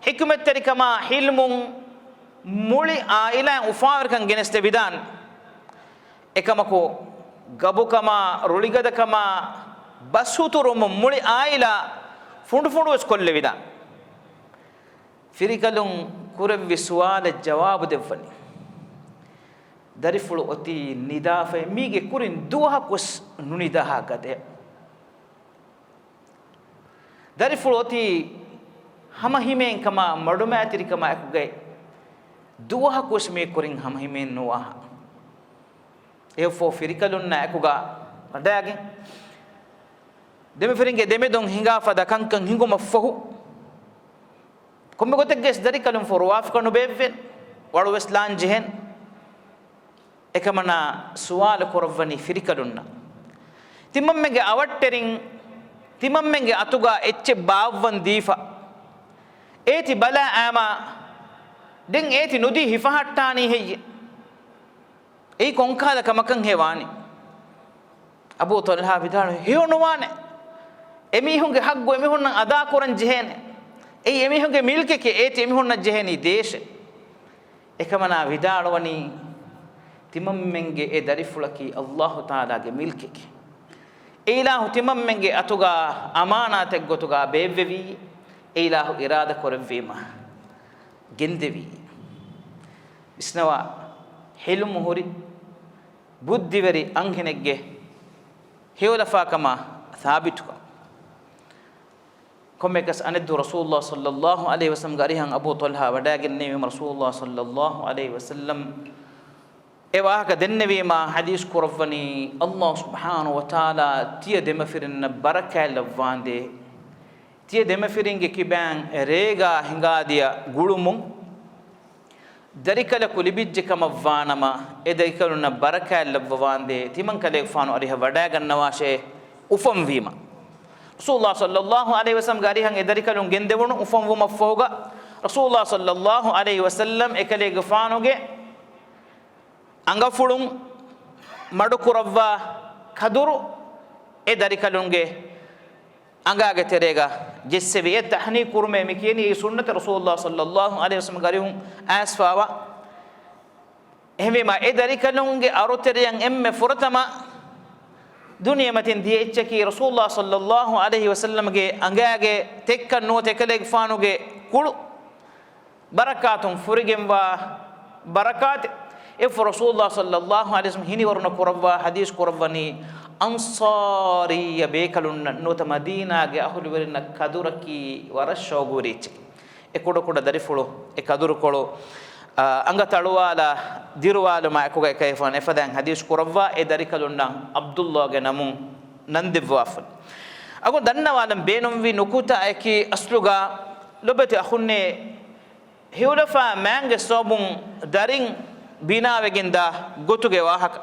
ޙިކުމަތްތެރިކަމާ ޙިލްމުން މުޅި ޢާއިލާއިން އުފާވެރިކަން ގެނެސްދެވިދާނެ. އެކަމަކު، ގަބުކަމާ، ރުޅިގަދަކަމާ، ބަސްހުތުރުމުން މުޅި ޢާއިލާ ފުނޑުފުނޑުވެސް ކޮށްލެވިދާނެ. ފިރިކަލުން ކުރެއްވި ސުވާލަށް ޖަވާބު ދެއްވަނީ، ދަރިފުޅު އޮތީ ނިދާފައި މީގެ ކުރިން ދުވަހަކުވެސް ނުނިދާހާ ގަދަޔަށް. ދަރިފުޅު އޮތީ ހަމަހިމޭންކަމާ މަޑުމައިތިރިކަމާ އެކުގައި ދުވަހަކުވެސް މީ ކުރިން ހަމަހިމޭން ނުވާހާ. އެއަށްފަހު ފިރިކަލުންނާ އެކުގަ ވަޑައިގެން، ދެމަފިރިންގެ ދެމެދުން ހިނގާފަދަ ކަންކަން ހިނގުމަށްފަހު، ކޮންމެ ގޮތެއްގައި ދަރިކަލުން ފޮރުވާފަކަށް ނުބޭއްވޭނެ، ވަޅުވެސް ލާން ޖެހޭނެ. އެކަމަނާ ސުވާލު ކުރައްވަނީ ފިރިކަލުންނަށް، ތިމަންމެންގެ އަވަށްޓެރިން ތިމަންމެންގެ އަތުގަ އެއްޗެއް ބާއްވަން ދީފަ، އޭތި ބަލާ އައިމާ، ދެން އޭތި ނުދީ ހިފަހައްޓާނީ ހެއްޔެ؟ އެއީ ކޮންކަހަލަ ކަމަކަށްހޭ ވާނީ؟ އަބޫ ޠަލްޙާ ވިދާޅުވި، ހެޔޮނުވާނެ. އެމީހުންގެ ޙައްޤު އެމީހުންނަށް އަދާކުރަން ޖެހޭނެ. އެއީ އެމީހުންގެ މިލްކެކޭ، އޭތި އެމީހުންނަށް ޖެހޭނީ ދޭށޭ. އެކަމަނާ ވިދާޅުވަނީ، ތިމަންމެންގެ އެ ދަރިފުޅަކީ ﷲ ތަޢާލާގެ މިލްކެކޭ. އެއިލާހު ތިމަންމެންގެ އަތުގާ އަމާނާތެއްގޮތުގާ ބޭއްވެވީ، އެއިލާހު އިރާދަ ކުރެއްވީމަ ގެންދެވީ. ވިސްނަވާ، ޙިލްމު ހުރި ބުއްދިވެރި އަންހެނެއްގެ ހެޔޮލަފާކަމާ ސާބިތުކަން. ކޮންމެއަކަސް އަނެއްދު ރަސޫލުﷲ ޞައްލަﷲ ޢަލައިހި ވަސައްލަމްގެ އަރިހަށް އަބޫ ޠަލްޙާ ވަޑައިގެންނެވީމަ، ރަސޫލުﷲ ޞައްލަﷲ ޢަލައިހި ވަސައްލަމް އެ ވާހަކަ ދެންނެވީމާ ޙަދީޘް ކުރައްވަނީ، ﷲ ސުބްޙާނަހޫ ވަތަޢާލާ ތިޔަ ދެމަފިރިންނަށް ބަރަކާތް ލައްވާނދޭ. ތިޔަ ދެމަފިރިންގެ ކިބައިން ރޭގާ ހިނގާދިޔަ ގުޅުމުން ދަރިކަލަކު ލިބިއްޖެ ކަމަށް ވާނަމަ، އެ ދަރިކަލުންނަށް ބަރަކާތް ލައްވަވާނދޭ، ތިމަން ކަލޭގެފާނު އަރިހަށް ވަޑައިގަންނަވާށޭ. އުފަންވީމަ، ރަސޫލުﷲ ޞައްލަﷲ ޢަލައިހި ވަސައްލަމްގެ އަރިހަށް އެ ދަރިކަލުން ގެންދެވުނު. އުފަންވުމަށްފަހުގަ ރަސޫލުﷲ ޞައްލަﷲ ޢަލައިހި ވަސައްލަމް އެކަލޭގެފާނުގެ އަނގަފުޅުން މަޑުކުރައްވާ ކަދުރު އެ ދަރިކަލުންގެ އަނގާގެ ތެރޭގަ ޖެއްސެވި. އެ ތަޙްނީކު ކުރުމޭ މި ކިޔަނީ އެއީ ސުންނަތެއް، ރަސޫލުﷲ ޞައްލަﷲ ޢަލައިހި ވަސައްލަމްގެ އަރިހުން އައިސްފާވާ. އެހެންވީމަ، އެ ދަރިކަލުންގެ އަރުތެރެޔަށް އެންމެ ފުރަތަމަ ދުނިޔެމަތިން ދިޔަ އެއްޗަކީ ރަސޫލުﷲ ޞައްލަﷲ ޢަލައިހި ވަސައްލަމްގެ އަނގާގެ ތެއްކަން ނުވަތަ އެކަލޭގެފާނުގެ ކުޅު ބަރަކާތުން ފުރިގެންވާ ބަރަކާތެއް. އެއަށްފަހު ރަސޫލުﷲ ޞައްލަﷲ ޢަލައިހި ވަސައްލަމް ހިނިވަރުނަ ކުރައްވާ ޙަދީޘް ކުރައްވަނީ، އަންޞާރީ ބޭކަލުންނަށް ނުވަތަ މަދީނާގެ އަހުލުވެރިންނަށް ކަދުރަކީ ވަރަށް ޝައުގުވެރި އެއްޗެކޭ. އެ ކުޑަކުޑަ ދަރިފުޅު، އެ ކަދުރުކޮޅު، އާ، އަނގަ ތަޅުވާލާ، ދިރުވާލުމާ އެކުގަ އެކަލޭގެފާނު އެފަދައިން ޙަދީޘް ކުރައްވާ، އެ ދަރިކަލުންނަށް ޢަބްދުﷲގެ ނަމުން ނަން ދެއްވާފަ. އަޅުގަނޑު ދަންނަވާލަން ބޭނުންވި ނުކުތާއަކީ، އަސްލުގަ ލޮބުވެތި އަޚުންނޭ، ހެޔޮލަފާ މާތްގެ ސަބަބުން ދަރިން ބިނާވެގެންދާ ގޮތުގެ ވާހަކަ.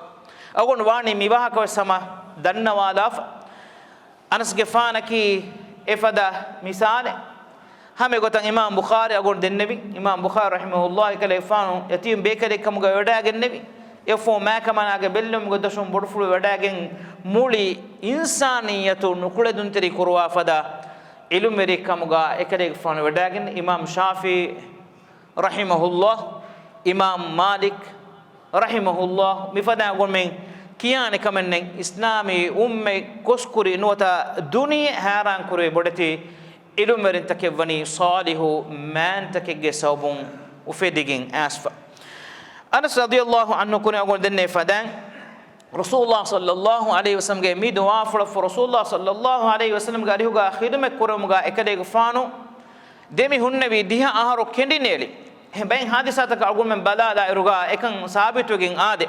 އަޅުގަނޑު ވާނީ މި ވާހަކަވެސް ހަމަ ދަންނަވާލާފަ. އަނަސްގެފާނަކީ އެފަދަ މިސާލެއް. ހަމަ އެގޮތަށް އިމާމް ބުޚާރީ އަޅުގަނޑު ދެންނެވި، އިމާމް ބުޚާރީ ރަޙިމަހުﷲ އެކަލޭގެފާނު ޔަތީމް ބޭކަލެއް ކަމުގަ ވަޑައިގެންނެވި. އެއަށްފަހު މާތް ކަމަނާގެ ބެއްލެވުމުގެ ދަށުން ބޮޑުފުޅު ވަޑައިގެން މުޅި އިންސާނިއްޔަތު ނުކުޅެދުންތެރި ކުރުވާ ފަދަ ޢިލްމުވެރި ކަމުގަ އެކަލޭގެފާނު ވަޑައިގެން އިމާމް ޝާފިޢީ ރަޙިމަހުﷲ، އިމާމް މާލިކް ރަޙިމަހުﷲ، މިފަދަ ގުނަމެން ކިޔާނެ ކަމެއް ނެތް. އިސްލާމީ އުއްމަތް ކޮސްކުރި ނުވަތަ ދުނިޔެ ހައިރާން ކުރެވި ބޮޑެތި ޢިލްމުވެރިންތަކެއް ވަނީ ޞާލިޙު މާތްތަކެއްގެ ސަބަބުން އުފެދިގެން އައިސްފަ. އަނަސް ރަޟިޔަﷲ ޢަންހު ކުރިން އަޅުގަނޑު ދެންނެވި ފަދައިން، ރަސޫލުﷲ ޞައްލަﷲ ޢަލައިހި ވަސައްލަމްގެ މި ދުވާފުޅަށްފަހު ރަސޫލުﷲ ޞައްލަﷲ ޢަލައިހި ވަސައްލަމްގެ އަރިހުގަ ޚިދުމަތް ކުރުމުގަ އެކަލޭގެފާނު ދެމި ހުންނެވި ދިހަ އަހަރު ކެނޑިނޭޅި. އެހެން ބައެއް ޙާދިސާތަކަށް އަޅުގަނޑުމެން ބަލާލާ އިރުގަ އެކަން ސާބިތުވެގެން އާދޭ.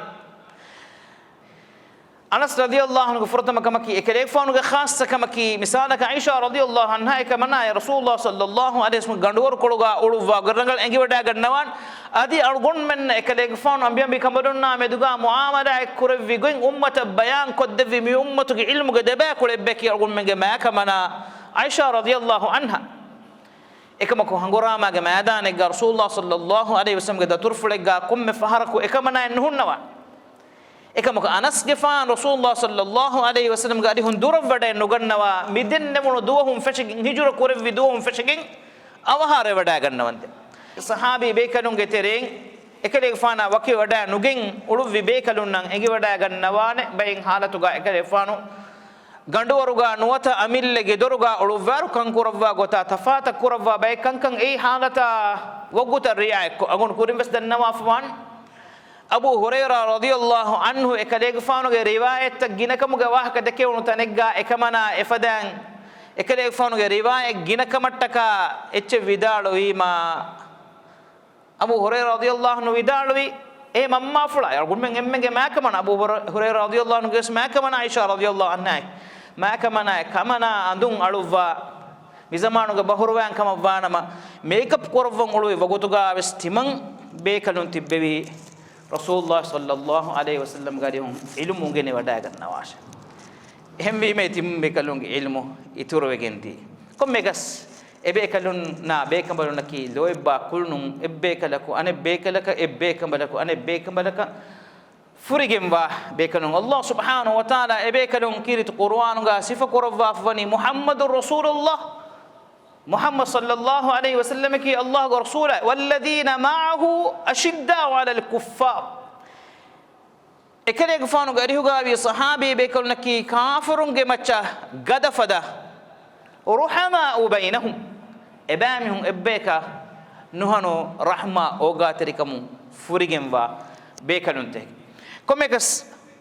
އަނަސް ރަޟިޔަﷲ ޢަންހުގެ ފުރަތަމަ ކަމަކީ، އެކަލޭގެފާނުގެ ޚާއްޞަ ކަމަކީ، މިސާލަކަށް ޢާއިޝާ ރަޟިޔަﷲ ޢަންހާ އެކަމަނާއެއް ރަސޫލުﷲ ޞައްލަﷲ ޢަލައިހި ވަސައްލަމް ގަނޑުވަރުކޮޅުގަ އުޅުއްވާ ގޮތް ރަނގަޅަށް އެނގިވަޑައިގަންނަވާން. އަދި އަޅުގަނޑުމެންނަށް އެކަލޭގެފާނު އަނބިއަނބި ކަނބަލުންނާ މެދުގަ މުޢާމަލާތް ކުރެއްވި ގޮތް އުއްމަތަށް ބަޔާން ކޮށްދެއްވި މި އުއްމަތުގެ ޢިލްމުގެ ދެބައިކުޅަ އެއްބަޔަކީ އަޅުގަނޑުމެންގެ މާތް ކަމަނާ ޢާއިޝާ ރަޟިޔަﷲ ޢަންހާ. އެކަމަކު ހަނގުރާމާގެ މައިދާނެއްގަ ރަސޫލުﷲ ޞައްލަﷲ ޢަލައިހި ވަސައްލަމްގެ ދަތުރުފުޅެއްގަ ކޮންމެ ފަހަރަކު އެކަމަނާއެއް ނުހުންނަވާނެ. އެކަމަކު އަނަސްގެފާނު ރަސޫލުﷲ ޞައްލަﷲ ޢަލައިހި ވަސައްލަމްގެ އަރިހުން ދުރަށް ވަޑައެއް ނުގަންނަވާ، މި ދެންނެވުނު ދުވަހުން ފެށިގެން، ހިޖުރަ ކުރެއްވި ދުވަހުން ފެށިގެން އަވަހާރަވެވަޑައިގަންނަވަންދެން. ޞަޙާބީ ބޭކަލުންގެ ތެރެއިން އެކަލޭގެފާނާ ވަކި ވަޑައި ނުގެން އުޅުއްވި ބޭކަލުންނަށް އެނގިވަޑައިގަންނަވާނެ ބައެއް ޙާލަތުގަ އެކަލޭގެފާނު ގަނޑުވަރުގަ ނުވަތަ އަމިއްލަ ގެދޮރުގަ އުޅުއްވާއިރު ކަންކުރައްވާ ގޮތާ ތަފާތަށް ކުރައްވާ ބައެއް ކަންކަން އެއީ ޙާލަތާ ވަގުތަށް ރިޢާޔަތްކޮށް، އަޅުގަނޑު ކުރިން ވެސް ދަންނަވާފަވާނެ. އަބޫ ހުރައިރާ ރަޟިޔަﷲ ޢަންހު އެކަލޭގެފާނުގެ ރިވާޔަތްތައް ގިނަކަމުގެ ވާހަކަ ދެކެވުނު ތަނެއްގަ އެކަމަނާ އެފަދައިން އެކަލޭގެފާނުގެ ރިވާޔަތް ގިނަކަމަށްޓަކާ އެއްޗެއް ވިދާޅުވީމާ، އަބޫ ހުރައިރާ ރަޟިޔަﷲ ޢަންހު ވިދާޅުވީ، އޭ މަންމާފުޅާ، އަޅުގަނޑުމެން އެންމެންގެ މާތް ކަމަނާ، އަބޫ ހުރައިރާ ރަޟިޔަﷲ ޢަންހުގެ ވެސް މާތް ކަމަނާ ޢާއިޝާ ރަޟިޔަﷲ ޢަންހާ އެ މާތް ކަމަނާ އެ ކަމަނާ އަނދުން އަޅުއްވާ، މި ޒަމާނުގެ ބަހުރުވައިން ކަމަށް ވާނަމަ، މޭކަޕް ކުރައްވަން އުޅުވި ވަގުތުގަ ވެސް ތިމަން ބޭކަލުން ތިއްބެވީ، ރަސޫލުﷲ ޞައްލަﷲ ޢަލައިހި ވަސައްލަމްގެ އަރިހުން ޢިލްމު އުނގެނިވަޑައިގަންނަވާށޭ. އެހެންވީމަ ތިމަން ބޭކަލުންގެ ޢިލްމު އިތުރުވެގެންދީ. ކޮންމެއަކަސް އެބޭކަލުންނާ ބޭކަނބަލުންނަކީ ލޯތްބާ ކުޅުނު، އެއްބޭކަލަކު އަނެއް ބޭކަލަކަށް، އެއްބޭކަނބަލަކު އަނެއް ބޭކަނބަލަކަށް ފުރިގެންވާ ބޭކަލުން. ﷲ ސުބްޙާނަހޫ ވަތަޢާލާ އެބޭކަލުން ކީރިތި ޤުރުއާނުގަ ސިފަކުރައްވާފަވަނީ މުޙައްމަދު ރަސޫލުﷲ، މުޙައްމަދު ޞައްލަﷲ ޢަލައިހި ވަސައްލަމަކީ ﷲގެ ރަސޫލާ. والذين معه أشداء على الكفار. އެކަލޭގެފާނުގެ އަރިހުގާވީ ޞަޙާބީ ބޭކަލުންނަކީ ކާފަރުންގެ މައްޗަށް ގަދަފަދަ، رحماء بينهم، އެބައިމީހުން އެއްބަޔަކަށް ނުހަނު ރަޙްމާ އޯގާތެރިކަމުން ފުރިގެންވާ ބޭކަލުންތެ. ކޮންމެއަކަސް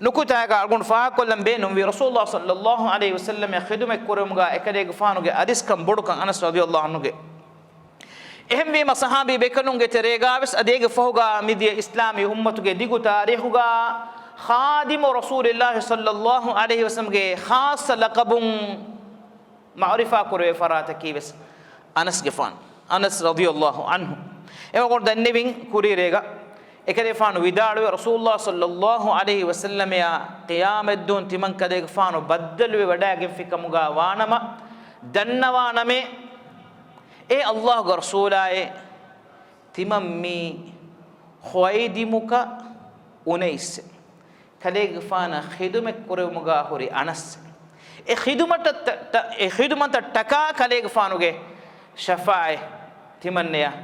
ނުކުތާގަ އަޅުގަނޑު ފާހަގަކޮށްލަން ބޭނުންވީ، ރަސޫލުﷲ ޞައްލަﷲ ޢަލައިހި ވަސައްލަމައަށް ޚިދުމަތް ކުރެވުމުގަ އެކަލޭގެފާނުގެ އަރިސްކަން ބޮޑުކަން އަނަސް ރަޟިޔަﷲ ޢަންހުގެ. އެހެންވީމަ ޞަޙާބީ ބޭކަލުންގެ ތެރޭގާވެސް އަދި އޭގެ ފަހުގާ މިދިޔަ އިސްލާމީ އުއްމަތުގެ ދިގު ތާރީޚުގާ ޚާދިމު ރަސޫލިﷲ ޞައްލަﷲ ޢަލައިހި ވަސައްލަމަގެ ޚާއްޞަ ލަޤަބުން މަޢުރިފާ ކުރެވޭ ފަރާތަކީވެސް އަނަސްގެފާނު، އަނަސް ރަޟިޔަﷲ ޢަންހު. އެމަގުން ދަންނެވިން ކުރީރޭގަ އެކަލޭފާނު ވިދާޅުވެ، ރަސޫލުﷲ ޞައްލަﷲ ޢަލައިހި ވަސައްލަމަޔާ ޤިޔާމަތްދުވަހުން ތިމަން ކަލޭގެފާނު ބައްދަލުވެ ވަޑައިގެންފިކަމުގާ ވާނަމަ، ދަންނަވާނަމޭ، އޭ ﷲގެ ރަސޫލާއޭ، ތިމަން މީ ޚުވައިދިމުކަ އުނައިސް ކަލޭގެފާނަށް ޚިދުމަތް ކުރެވުމުގާ ހުރި އަނަސް. އެ ޚިދުމަތަށް ޓަ-، އެ ޚިދުމަތަށް ޓަކާ ކަލޭގެފާނުގެ ޝަފާޢަތް ތިމަންނަޔަށް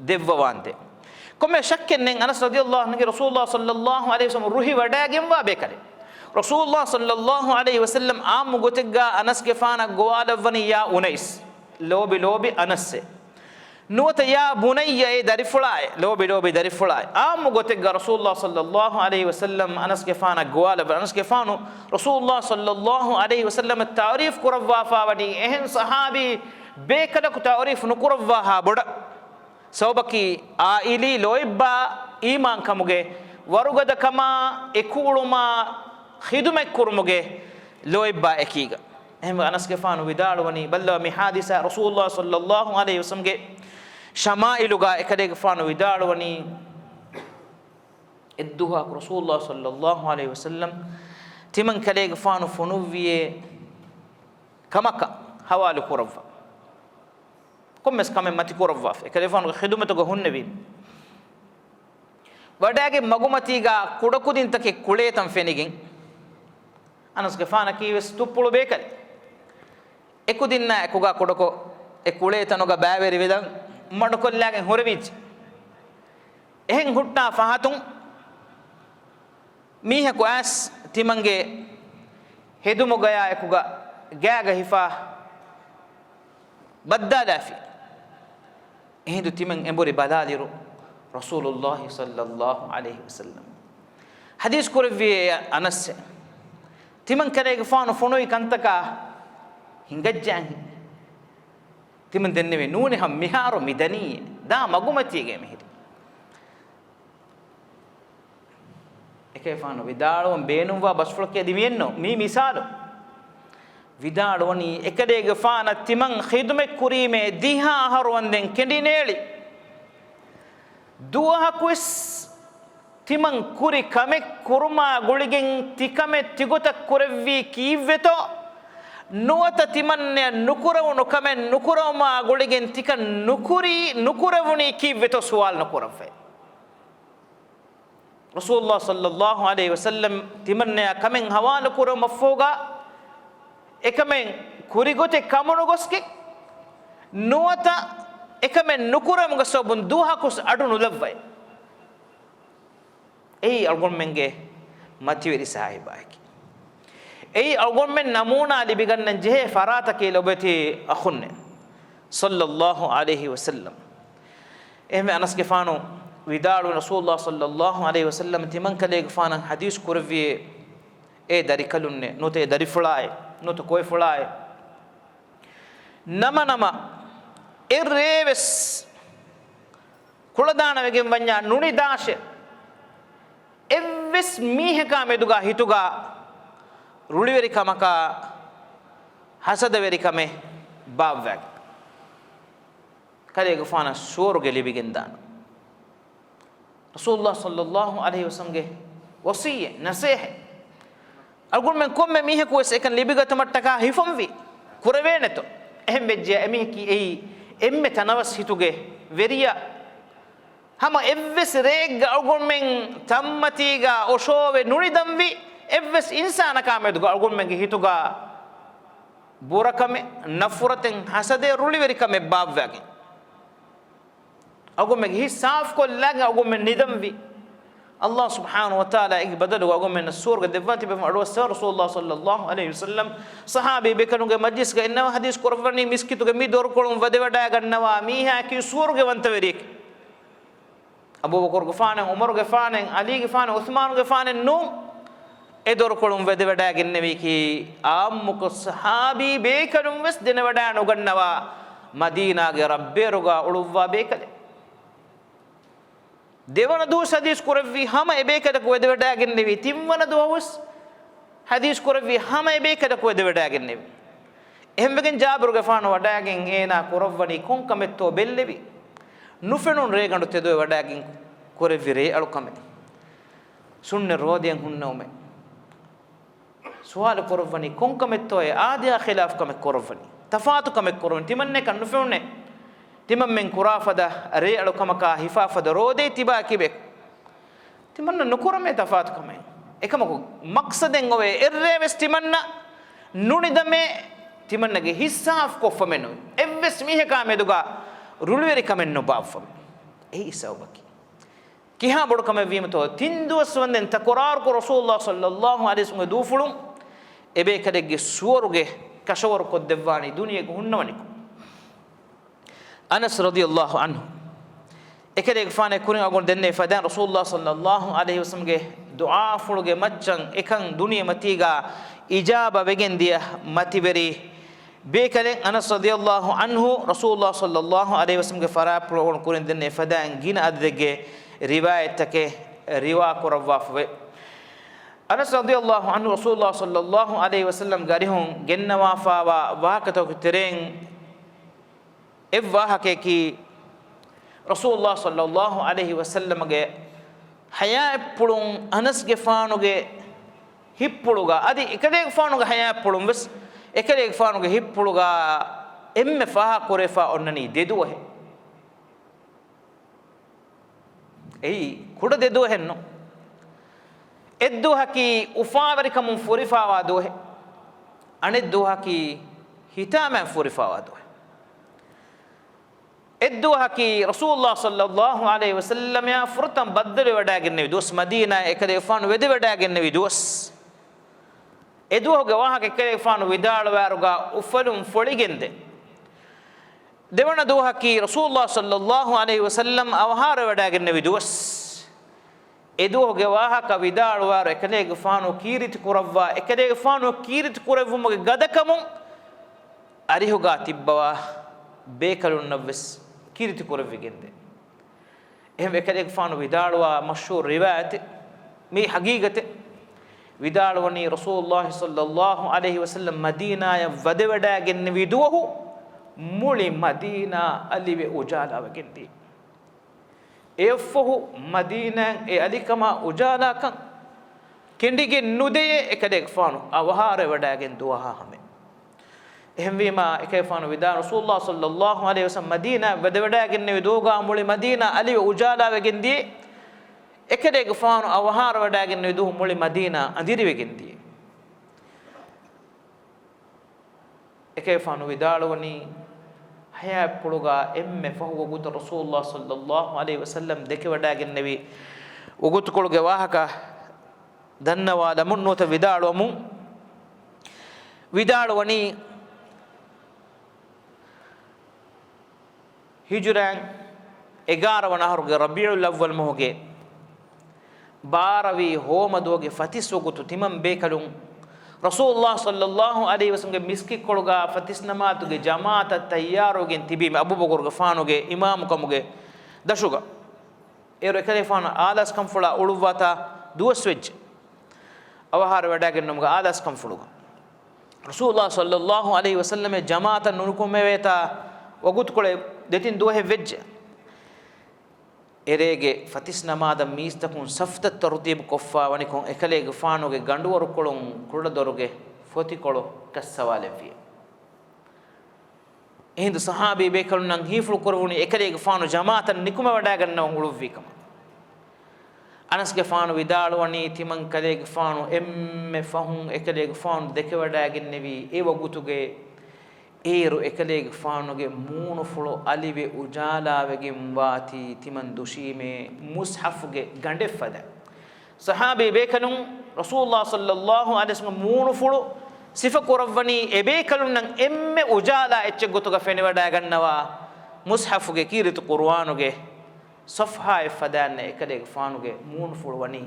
ދެއްވަވާންދެން. ކޮންމެ ޝައްކެއް ނެތް، އަނަސް ރަޟިޔަﷲ ޢަންހުގެ ރަސޫލުﷲ ޞައްލަﷲ ޢަލައިހި ވަސައްލަމަ ރުހި ވަޑައިގެންވާ ބޭކަލެއް. ރަސޫލުﷲ ޞައްލަﷲ ޢަލައިހި ވަސައްލަމަ ޢާއްމު ގޮތެއްގާ އަނަސްގެފާނަށް ގޮވާލައްވަނީ ޔާ އުނައިސް، ލޯބި ލޯބި އަނަސްއޭ. ނުވަތަ ޔާ ބުނައްޔަ، އޭ ދަރިފުޅާއޭ، ލޯބި ލޯބި ދަރިފުޅާއޭ. ޢާއްމު ގޮތެއްގަ ރަސޫލުﷲ ޞައްލަﷲ ޢަލައިހި ވަސައްލަމަ އަނަސްގެފާނަށް ގޮވާލައްވަ، އަނަސްގެފާނު ރަސޫލުﷲ ޞައްލަﷲ ޢަލައިހި ވަސައްލަމަށް ތަޢުރީފު ކުރައްވާފާވަނީ އެހެން ޞަޙާބީ ބޭކަލަކު ތަޢުރީފު ނުކުރައްވާހާ ބޮޑަށް. ސަބަބަކީ ޢާއިލީ ލޯތްބާ އީމާންކަމުގެ ވަރުގަދަކަމާ އެކުއުޅުމާ ޚިދުމަތްކުރުމުގެ ލޯތްބާ އެކީގަ. އެހެންވެ އަނަސްގެފާނު ވިދާޅުވަނީ، ބައްލަވާ މި ޙާދިސާ ރަސޫލުﷲ ޞައްލަﷲ ޢަލައިހި ވަސައްލަމަގެ ޝަމާއިލުގާ އެކަލޭގެފާނު ވިދާޅުވަނީ، އެއްދުވަހަކު ރަސޫލުﷲ ޞައްލަﷲ ޢަލައިހި ވަސައްލަމަ ތިމަން ކަލޭގެފާނު ފޮނުއްވިޔޭ ކަމަކަށް ޙަވާލު ކުރައްވާ. ކޮންމެސް ކަމެއް މަތި ކުރައްވާފަ، އެކަލޭފާނުގެ ޚިދުމަތުގަ ހުންނެވީމަ. ވަޑައިގެން މަގުމަތީގާ ކުޑަކުދިންތަކެއް ކުޅޭތަން ފެނިގެން، އަނަސްގެފާނަކީވެސް ތުއްޕުޅު ބޭކަލެއް. އެކުދިންނާ އެކުގާ ކުޑަކޮށް އެ ކުޅޭތަނުގަ ބައިވެރިވެލަން މަޑުކޮށްލާގެން ހުރެވިއްޖެ. އެހެން ހުއްޓާ ފަހަތުން މީހަކު އައިސް ތިމަންގެ ހެދުމުގަޔާ އެކުގަ ގާގަ ހިފާ ބައްދާލާފި. އެހިނދު ތިމަން އެނބުރި ބަލާލިރު ރަސޫލުﷲ ޞައްލަﷲ ޢަލައިހި ވަސައްލަމަ ޙަދީޘް ކުރެއްވިއޭ އަނަސްއޭ، ތިމަން ކަލޭގެފާނު ފޮނުވި ކަންތަކާ ހިނގައްޖާހި. ތިމަން ދެންނެވި ނޫނެހަމް މިހާރު މިދަނީ ދާ މަގުމަތީގަ މިހިރީ. އެކަލޭފާނު ވިދާޅުވަން ބޭނުންވާ ބަސްފުޅަކީ އަދި މިއެއްނު، މީ މިސާލު. ވިދާޅުވަނީ އެކަލޭގެފާނަށް ތިމަން ޚިދުމަތް ކުރީމޭ ދިހަ އަހަރު ވަންދެން ކެނޑިނޭޅި. ދުވަހަކުވެސް ތިމަން ކުރި ކަމެއް ކުރުމާ ގުޅިގެން ތިކަމެއް ތިގޮތަށް ކުރެއްވީ ކީއްވެތޯ؟ ނުވަތަ ތިމަންނަޔަށް ނުކުރެވުނު ކަމެއް ނުކުރެވުމާ ގުޅިގެން ތިކަން ނުކުރީ، ނުކުރެވުނީ ކީއްވެތޯ ސުވާލު ނުކުރައްވައި. ރަސޫލުﷲ ޞައްލަﷲ ޢަލައިހި ވަސައްލަމަ ތިމަންނަޔާ ކަމެއް ހަވާލު ކުރުމަށްފަހުގަ، އެކަމެއް ކުރިގޮތެއް ކަމުނުގޮސްގެން، ނުވަތަ އެކަމެއް ނުކުރުމުގެ ސަބަބުން ދުވަހަކުވެސް އަޑު ނުލައްވައި. އެއީ އަޅުގަނޑުމެންގެ މަތިވެރި ސާހިބާއެކޭ. އެއީ އަޅުގަނޑުމެން ނަމޫނާ ލިބިގަންނަން ޖެހޭ ފަރާތަކީ ލޮބުވެތި އަޚުންނޭ ޞައްލަﷲ ޢަލައިހި ވަސައްލަމަ. އެހެންވެ އަނަސްގެފާނު ވިދާޅުވި، ރަސޫލުﷲ ޞައްލަﷲ ޢަލައިހި ވަސައްލަމަ ތިމަންކަލޭގެފާނަށް ޙަދީޘް ކުރެއްވިއޭ، އޭ ދަރިކަލުންނޭ، ނުވަތަ އޭ ދަރިފުޅާއޭ، ނުވަތަ ކޯއެފުޅާއޭ. ނަމަ ނަމަ، އެ ރޭވެސް ކުޅަދާނަވެގެން ވަންޏާ ނުނިދާށޭ. އެއްވެސް މީހަކާ މެދުގާ ހިތުގާ ރުޅިވެރިކަމަކާ ހަސަދަވެރިކަމެއް ބާއްވާގެން ކަލޭގެފާނަށް ސުވަރުގެ ލިބިގެންދާނަން. ރަސޫލުﷲ ޞައްލަﷲ ޢަލައިހި ވަސައްލަމަގެ ވަޞިއްޔަތް، ނަޞޭޙަތް. އަޅުގަނޑުމެން ކޮންމެ މީހަކުވެސް އެކަން ލިބިގަތުމަށްޓަކާ ހިފަންވީ. ކުރެވޭނެތޯ؟ އެހެން ވެއްޖެޔާ އެމީހަކީ އެއީ އެންމެ ތަނަވަސް ހިތުގެ ވެރިޔާ. ހަމަ އެއްވެސް ރެއެއްގަ އަޅުގަނޑުމެން ތަންމަތީގަ އޮށޯވެ ނުނިދަންވީ، އެއްވެސް އިންސާނަކާ މެދުގަ އަޅުގަނޑުމެންގެ ހިތުގަ ބުރަކަމެއް، ނަފުރަތެއް، ހަސަދެއް، ރުޅިވެރިކަމެއް ބާއްވާގެން. އަޅުގަނޑުމެންގެ ހިތް ސާފުކޮށްލާގެން އަޅުގަނޑުމެން ނިދަންވީ. ﷲ ސުބްޙާނަހޫ ވަތަޢާލާ އޭގެ ބަދަލުގަ އަޅުގަނޑުމެންނަށް ސުވަރުގެ ދެއްވާތީ ބޭފުޅުން އަޑުއައްސަވާ. ރަސޫލުﷲ ޞައްލަﷲު ޢަލައިހި ވަސައްލަމް ޞަޙާބީ ބޭކަލުންގެ މަޖްލިސްގަ އިންނަވާ ޙަދީޘް ކުރައްވަނީ، މިސްކިތުގެ މި ދޮރުކޮޅުން ވަދެވަޑައިގަންނަވާ މީހާއަކީ ސުވަރުގެ ވަންތަވެރިއެކޭ. އަބޫބަކުރުގެފާނެއް، ޢުމަރުގެފާނެއް، ޢަލީގެފާނެއް، ޢުޘްމާނުގެފާނެއް ނޫން. އެ ދޮރުކޮޅުން ވަދެވަޑައިގެންނެވީކީ ޢާއްމުކޮށް ޞަޙާބީ ބޭކަލުން ވެސް ދެނެވަޑައިނުގަންނަވާ މަދީނާގެ ރަށްބޭރުގަ އުޅުއްވާ ބޭކަލެއް. ދެވަނަ ދުވަސް ޙަދީޘް ކުރެއްވި ހަމަ އެބޭކަލަކު ވަދެވަޑައިގެންނެވި. ތިންވަނަ ދުވަހުސް ޙަދީޘް ކުރެއްވި ހަމަ އެބޭކަލަކު ވަދެވަޑައިގެންނެވި. އެހެންވެގެން ޖާބިރުގެފާނު ވަޑައިގެން އޭނާ ކުރައްވަނީ ކޮންކަމެއްތޯ ބެއްލެވި. ނުފެނުނު ރޭގަނޑު ތެދުވެވަޑައިގެން ކުރެއްވި ރޭއަޅުކަމެއް. ސުންނަތް ރޯދައިން ހުންނެވުމެއް. ސުވާލު ކުރައްވަނީ ކޮންކަމެއްތޯއޭ؟ އާދަޔާ ޚިލާފު ކަމެއް ކުރައްވަނީ. ތަފާތު ކަމެއް ކުރައްވަނީ. ތިމަންނައަކަށް ނުފެނުނޭ ތިމަންމެން ކުރާ ފަދަ ރޭއަޅުކަމަކާ ހިފާ ފަދަ ރޯދައެއް ތިބާ ކިބެކު. ތިމަންނަ ނުކުރަމޭ ތަފާތު ކަމެއް. އެކަމަކު މަޤްޞަދެއް އޮވޭ އެއްރޭ ވެސް ތިމަންނަ ނުނިދަމޭ، ތިމަންނަގެ ހިއްސާ ސާފުކޮށްފަ މެނުވީ. އެއްވެސް މީހަކާ މެދުގަ ރުޅިވެރިކަމެއް ނުބާއްވަމޭ. އެއީ ސަބަބަކީ. ކިހާ ބޮޑު ކަމެއް ވީމަތޯ، ތިން ދުވަސް ވަންދެން ތަކުރާރުކޮށް ރަސޫލުﷲ ޞައްލަﷲު ޢަލައިހި ވަސައްލަމްގެ ދޫފުޅުން އެބޭކަލެއްގެ ސުވަރުގެ ކަށަވަރު ކޮށްދެއްވާނީ ދުނިޔޭގަ ހުންނަވަނިކޮށް. އަނަސް ރަޟިޔަﷲު ޢަންހު އެކަލޭގެފާނާ ކުރިން އަޅުގަނޑު ދެންނެވި ފަދައިން ރަސޫލުﷲ ޞައްލަﷲު ޢަލައިހި ވަސައްލަމްގެ ދުޢާފުޅުގެ މައްޗަށް އެކަން ދުނިޔެމަތީގަ އިޖާބަ ވެގެންދިޔަ މަތިވެރި ބޭކަލެއް އަނަސް ރަޟިޔަﷲު ޢަންހު ރަސޫލުﷲ ޞައްލަﷲު ޢަލައިހި ވަސައްލަމްގެ ފަރާތްޕުޅު އަޅުގަނޑު ކުރިން ދެންނެވި ފަދައިން ގިނަ އަދަދެއްގެ ރިވާޔަތްތަކެއް ރިވާ ކުރައްވާފަވޭ. އަނަސް ރަޟިޔަﷲު ޢަންހު ރަސޫލުﷲ ޞައްލަﷲު ޢަލައިހި ވަސައްލަމްގެ އަރިހުން ގެންނަވާފާވާ ވާހަކަތަކުގެ ތެރެއިން އެއް ވާހަކަޔަކީ، ރަސޫލުﷲ ޞައްލަﷲު ޢަލައިހި ވަސައްލަމްގެ ޙަޔާތްޕުޅުން އަނަސްގެފާނުގެ ހިތްޕުޅުގަ، އަދި އެކަލޭގެފާނުގެ ޙަޔާތްޕުޅުން ވެސް އެކަލޭގެފާނުގެ ހިތްޕުޅުގަ އެންމެ ފާހަގަކުރެވިފާ އޮންނަނީ ދެ ދުވަހެއް. އެއީ ކުޑަ ދެ ދުވަހެއްނު. އެއްދުވަހަކީ އުފާވެރިކަމުން ފުރިފާވާ ދުވަހެއް. އަނެއްދުވަހަކީ ހިތާމައިން ފުރިފާވާ ދުވަހެއް. އެއްދުވަހަކީ ރަސޫލުﷲ ޞައްލަﷲު ޢަލައިހި ވަސައްލަމާ ފުރަތަމަ ބައްދަލުވެވަޑައިގެންނެވި ދުވަސް، މަދީނާއަށް އެކަލޭގެފާނު ވެދެވަޑައިގެންނެވި ދުވަސް. އެދުވަހުގެ ވާހަކަ އެކަލޭގެފާނު ވިދާޅުވާއިރުގަ އުފަލުން ފޮޅިގެންދޭ. ދެވަނަ ދުވަހަކީ ރަސޫލުﷲ ޞައްލަﷲު ޢަލައިހި ވަސައްލަމް އަވަހާރަވެވަޑައިގެންނެވި ދުވަސް. އެދުވަހުގެ ވާހަކަ ވިދާޅުވާއިރު އެކަލޭގެފާނު ކީރިތި ކުރައްވާ، އެކަލޭގެފާނު ކީރިތި ކުރެއްވުމުގެ ގަދަކަމުން އަރިހުގަ ތިއްބަވާ ބޭކަލުންނަށްވެސް ކީރިތި ކުރެވިގެންދޭ. އެހެން އެކަލޭގެފާނު ވިދާޅުވާ މަޝްހޫރު ރިވާޔަތެއް، މީ ޙަޤީޤަތެއް. ވިދާޅުވަނީ ރަސޫލުﷲ ޞައްލަﷲު ޢަލައިހި ވަސައްލަމް މަދީނާއަށް ވަދެވަޑައިގެންނެވި ދުވަހު މުޅި މަދީނާ އަލިވެ އުޖާލާވެގެންދިޔަ. އެއަށްފަހު މަދީނާއިން އެ އަލިކަމާ އުޖާލާކަން ކެނޑިގެން ނުދެޔޭ އެކަލޭގެފާނު އަވަހާރަވެވަޑައިގެން ދުވަހާ ހަމަޔަށް. އެހެންވީމާ، އެކަލޭގެފާނު ވިދާޅުވި، ރަސޫލުﷲ ޞައްލަﷲު ޢަލައިހި ވަސައްލަމް މަދީނާއަށް ވަދެވަޑައިގެންނެވި ދުވަހުގަ މުޅި މަދީނާ އަލިވެ އުޖާލާވެގެން ދިޔަ. އެކަލޭގެފާނު އަވަހާރަވަޑައިގެންނެވި ދުވަހު މުޅި މަދީނާ އަނދިރިވެގެން ދިޔަ. އެކަލޭގެފާނު ވިދާޅުވަނީ، ޙަޔާތްޕުޅުގަ އެންމެ ފަހު ވަގުތު ރަސޫލުﷲ ޞައްލަﷲު ޢަލައިހި ވަސައްލަމް ދެކެވަޑައިގެންނެވި ވަގުތުކޮޅުގެ ވާހަކަ ދަންނަވާލަމުން ނުވަތަ ވިދާޅުވަމުން. ވިދާޅުވަނީ، ހިޖުރައިން އެގާރަ ވަނަ އަހަރުގެ ރަބީޢުލް އައްވަލް މަހުގެ ބާރަވީ ހޯމަ ދުވަހުގެ ފަތިސް ވަގުތު ތިމަން ބޭކަލުން ރަސޫލުﷲ ޞައްލަﷲު ޢަލައިހި ވަސައްލަމްގެ މިސްކިތްކޮޅުގަ ފަތިސް ނަމާދުގެ ޖަމާޢަތަށް ތައްޔާރުވެގެން ތިބީމެ، އަބޫބަކުރުގެފާނުގެ އިމާމުކަމުގެ ދަށުގަ. އޭރު އެކަލޭގެފާނު އާލާސްކަންފުޅާ އުޅުއްވާތާ ދުވަސްވެއްޖެ. އަވަހާރަވެވަޑައިގެންނުމުގެ އާލާސްކަންފުޅުގަ. ރަސޫލުﷲ ޞައްލަﷲު ޢަލައިހި ވަސައްލަމް ޖަމާޢަތަށް ނުނުކުމެވޭތާ ވަގުތުކޮޅެއް ދެތިން ދުވަހެއް ވެއްޖެ. އެރޭގެ ފަތިސް ނަމާދަށް މީސްތަކުން ސަފްތައް ތަރުތީބު ކޮށްފާ ވަނިކޮށް، އެކަލޭގެފާނުގެ ގަނޑުވަރުކޮޅުން ކުޑަދޮރުގެ ފޮތިކޮޅު ކައްސަވާލެއްވި. އެހިނދު ޞަޙާބީ ބޭކަލުންނަށް ހީފުޅު ކުރެވުނީ އެކަލޭގެފާނު ޖަމާޢަތަށް ނިކުމެވަޑައިގަންނަވަން އުޅުއްވީ ކަމަށް. އަނަސްގެފާނު ވިދާޅުވަނީ، ތިމަން ކަލޭގެފާނު އެންމެ ފަހުން އެކަލޭގެފާނު ދެކެވަޑައިގެންނެވީ އެ ވަގުތުގެ. އޭރު އެކަލޭގެފާނުގެ މޫނުފުޅު އަލިވެ އުޖާލާވެގެން ވާތީ ތިމަން ދުށީމޭ މުޞްޙަފުގެ ގަނޑެއް ފަދަ. ޞަޙާބީ ބޭކަލުން ރަސޫލުﷲ ޞައްލަﷲ ޢަލައިހި ވަސައްލަމަ މޫނުފުޅު ސިފަ ކުރައްވަނީ އެބޭކަލުންނަށް އެންމެ އުޖާލާ އެއްޗެއް ގޮތުގަ ފެނިވަޑައިގަންނަވާ މުޞްޙަފުގެ ކީރިތި ޤުރުއާނުގެ ޞަފްޙާއެއް ފަދައިންނޭ އެކަލޭގެފާނުގެ މޫނުފުޅު ވަނީ.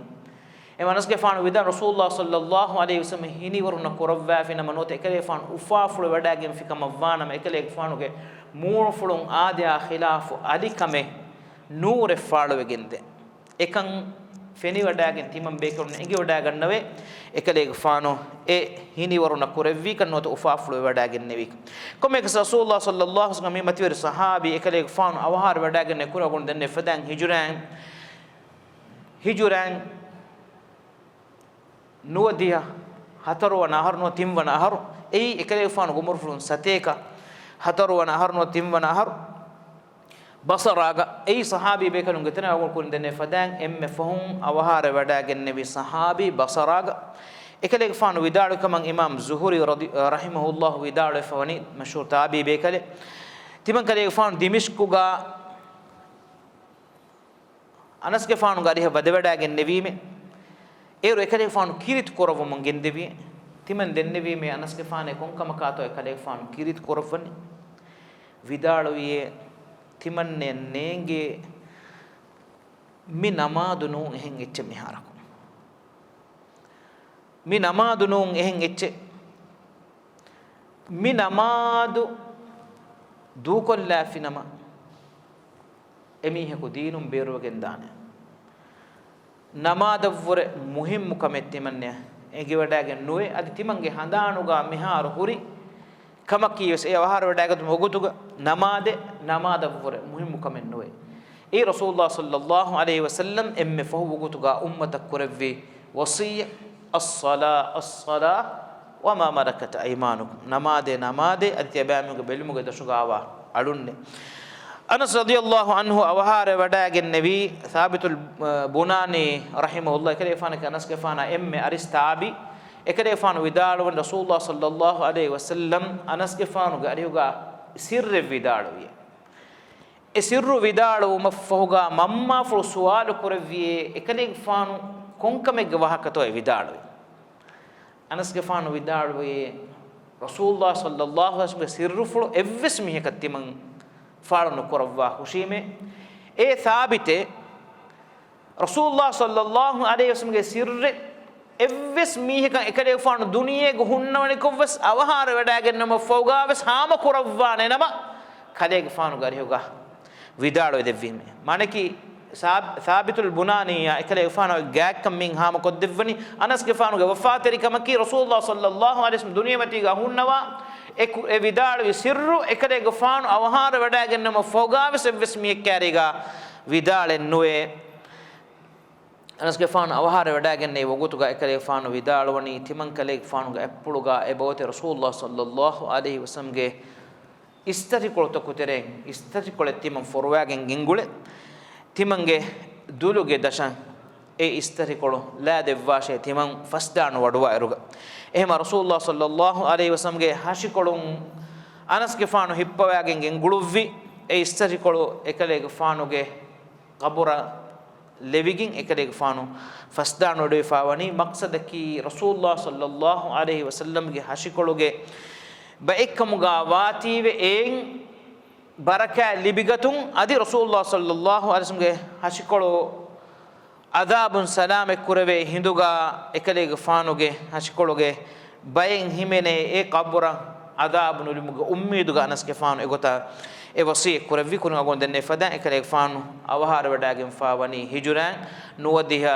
އެ މަނަސްގެފާނު ވިދާޅު ރަސޫލުﷲ ޞައްލަﷲ ޢަލައިހި ވަސައްލަމަ ހިނިވަރުނަ ކުރައްވާފި ނަމަ ނުވަތަ އެކަލޭގެފާނު އުފާފުޅު ވަޑައިގެންފި ކަމަށް ވާނަމަ އެކަލޭގެފާނުގެ މޫނުފުޅުން އާދަޔާ ޚިލާފު އަލިކަމެއް ނޫރެއް ފާޅުވެގެންދޭ. އެކަން ފެނިވަޑައިގެން ތިމަން ބޭކަލުން އެނގިވަޑައިގަންނަވޭ، އެކަލޭގެފާނު އެ ހިނިވަރުނަ ކުރެއްވީކަން ނުވަތަ އުފާފުޅުވެވަޑައިގެންނެވީކަން. ކޮންމެއަކަސް ރަސޫލުﷲ ޞައްލަﷲ ޢަލައިހި ވަސައްލަމަ މި މަތިވެރި ޞަޙާބީ އެކަލޭގެފާނު އަވަހާރަވެވަޑައިގެންނެވި ކުރި އަގުން ދެންނެވި ފަދައިން ހިޖުރައިން، ހިޖުރައިން ނުވަދިހަ ހަތަރުވަނަ އަހަރު ނުވަ ތިންވަނަ އަހަރު، އެއީ އެކަލޭގެފާނުގެ އުމުރުފުޅުން ސަތޭކަ ހަތަރުވަނަ އަހަރު ނުވަ ތިންވަނަ އަހަރު، ބަޞަރާގަ އެއީ ޞަޙާބީ ބޭކަލުންގެ ތެރެއިން އަގުން ކުރިން ދެންނެވި ފަދައިން އެންމެ ފަހުން އަވަހާރަވެވަޑައިގެންނެވި ޞަޙާބީ ބަޞަރާގަ. އެކަލޭގެފާނު ވިދާޅުވި ކަމަށް އިމާމް ޒުހުރީ ރަޟި-، ރަޙިމަހުﷲ ވިދާޅުވެފަ ވަނީ މަޝްހޫރު ތާބިޢީ ބޭކަލެއް. ތިމަން ކަލޭގެފާނު ދިމިޝްޤުގަ އަނަސްގެފާނުގެ އަރިހަށް ވަދެވަޑައިގެންނެވީމެ. އޭރު އެކަލޭގެފާނު ކީރިތި ކުރައްވަމުން ގެންދެވި. ތިމަން ދެންނެވީމެ އަނަސްގެފާނޭ ކޮންކަމަކާތޯ އެކަލޭގެފާނު ކީރިތި ކުރައްވަނީ. ވިދާޅުވިއޭ، ތިމަންނެ ނޭނގޭ މި ނަމާދު ނޫން އެހެން އެއްޗެއް މިހާރަކު. މި ނަމާދު ނޫން އެހެން އެއްޗެއް. މި ނަމާދު ދޫކޮށްލާފިނަމަ، އެމީހަކު ދީނުން ބޭރުވެގެންދާނެ. ނަމާދަށްވުރެ މުހިއްމު ކަމެއް ތިމަންނެ އެނގިވަޑައިގެން ނުވޭ. އަދި ތިމަންގެ ހަނދާނުގަ މިހާރު ހުރި ކަމަކީވެސް އެ އަވަހާރަވެވަޑައިގަތުމުގެ ވަގުތުގަ ނަމާދެއް، ނަމާދަށްވުރެ މުހިއްމު ކަމެއް ނުވޭ. އެއީ ރަސޫލުﷲ ޞައްލަﷲ ޢަލައިހި ވަސައްލަމް އެންމެ ފަހު ވަގުތުގަ އުއްމަތަށް ކުރެއްވި ވަޞިއްޔަތް، الصلاة الصلاة وما ملكت أيمانكم، ނަމާދޭ ނަމާދޭ އަދި ތިޔަބައިމީހުންގެ ބެލުމުގެ ދަށުގައިވާ އަޅުންނޭ. އަނަސް ރަޟިޔަﷲ ޢަންހު އަވަހާރަވެވަޑައިގެންނެވީ ސާބިތުލް ބުނާނީ ރަޙިމަހުﷲ، އެކަލޭގެފާނަކީ އަނަސްގެފާނާ އެންމެ އަރިސް ތާބިޢީ. އެކަލޭގެފާނު ވިދާޅުވަނީ ރަސޫލުﷲ ޞައްލަﷲ ޢަލައިހި ވަސައްލަމް އަނަސްގެފާނުގެ އަރިހުގަ ސިއްރެއް ވިދާޅުވިއޭ. އެ ސިއްރު ވިދާޅުވުމަށްފަހުގަ މަންމާފުޅު ސުވާލު ކުރެއްވިއޭ، އެކަލޭގެފާނު ކޮންކަމެއްގެ ވާހަކަތޯ އެ ވިދާޅުވީ؟ އަނަސްގެފާނު ވިދާޅުވީ، ރަސޫލުﷲ ޞައްލަﷲ ޢަލައިހި ވަސައްލަމްގެ ސިއްރުފުޅު އެއްވެސް މީހަކަށް ތިމަން ފާޅު ނުކުރައްވާ ހުށީމޭ. އޭ ސާބިތޭ، ރަސޫލުﷲ ޞައްލަﷲ ޢަލައިހި ވަސައްލަމްގެ ސިއްރެއް އެއްވެސް މީހަކަށް އެކަލޭގެފާނު ދުނިޔޭގަ ހުންނަވަނިކޮށްވެސް އަވަހާރަވެވަޑައިގެންނެވުމަށްފަހުގަވެސް ހާމަކުރައްވާނެ ނަމަ، ކަލޭގެފާނުގެ އަރިހުގަ ވިދާޅުވެދެއްވީމޭ. މާނައަކީ ސާބި-، ސާބިތުލް ބުނާނީއާ އެކަލޭގެފާނު ގާތްކަން މިން ހާމަކޮށްދެއްވަނީ. އަނަސްގެފާނުގެ ވަފާތެރިކަމަކީ ރަސޫލުﷲ ޞައްލަﷲ ޢަލައިހި ވަސައްލަމް ދުނިޔެމަތީގަ ހުންނަވާ އެ ކު-، އެ ވިދާޅުވި ސިއްރު އެކަލޭގެފާނު އަވަހާރަވެވަޑައިގެންނެވުމަށްފަހުގަވެސް އެއްވެސް މީހެއްގެ އަރިހުގަ ވިދާޅެއް ނުވޭ. އަނަސްގެފާނު އަވަހާރަވެވަޑައިގެންނެވި ވަގުތުގަ އެކަލޭގެފާނު ވިދާޅުވަނީ، ތިމަން ކަލޭގެފާނުގެ އަތްޕުޅުގަ އެބައޮތޭ ރަސޫލުﷲ ޞައްލަﷲ ޢަލައިހި ވަސައްލަމްގެ އިސްތަށިކޮޅުތަކު ތެރެއިން އިސްތަށިކޮޅެއް ތިމަން ފޮރުވައިގެން ގެންގުޅޭ. ތިމަންގެ ދުލުގެ ދަށަށް އެ އިސްތަށިކޮޅު ލާދެއްވާށޭ ތިމަން ފަސްދާނު ވަޑުވާއިރުގަ. އެހެމަ ރަސޫލުﷲ ޞައްލަﷲ ޢަލައިހި ވަސައްލަމްގެ ހަށިކޮޅުން އަނަސްގެފާނު ހިއްޕަވައިގެން ގެންގުޅުއްވި އެ އިސްތަށިކޮޅު އެކަލޭގެފާނުގެ ޤަބުރަށް ލެވިގެން އެކަލޭގެފާނު ފަސްދާނު ވަޑުވެފަ ވަނީ. މަޤްޞަދަކީ ރަސޫލުﷲ ޞައްލަﷲ ޢަލައިހި ވަސައްލަމްގެ ހަށިކޮޅުގެ ބައެއްކަމުގަ ވާތީވެ އެއިން ބަރަކާތް ލިބިގަތުން އަދި ރަސޫލުﷲ ޞައްލަﷲ ޢަލައިހި ވަސައްލަމްގެ ހަށިކޮޅު ޢަޛާބުން ސަލާމަތް ކުރެވޭ ހިނދުގަ އެކަލޭގެފާނުގެ ހަށިކޮޅުގެ ބައެއް ހިމެނޭ އެ ޤަބުރަށް ޢަޛާބު ނުލިބުމުގެ އުއްމީދުގަ އަނަސްގެފާނު އެގޮތަށް އެ ވަޞިއްޔަތް ކުރެއްވި. ކުރިން އަގުން ދެންނެވި ފަދައިން އެކަލޭގެފާނު އަވަހާރަވެވަޑައިގެންފަ ވަނީ ހިޖުރައިން ނުވަދިހަ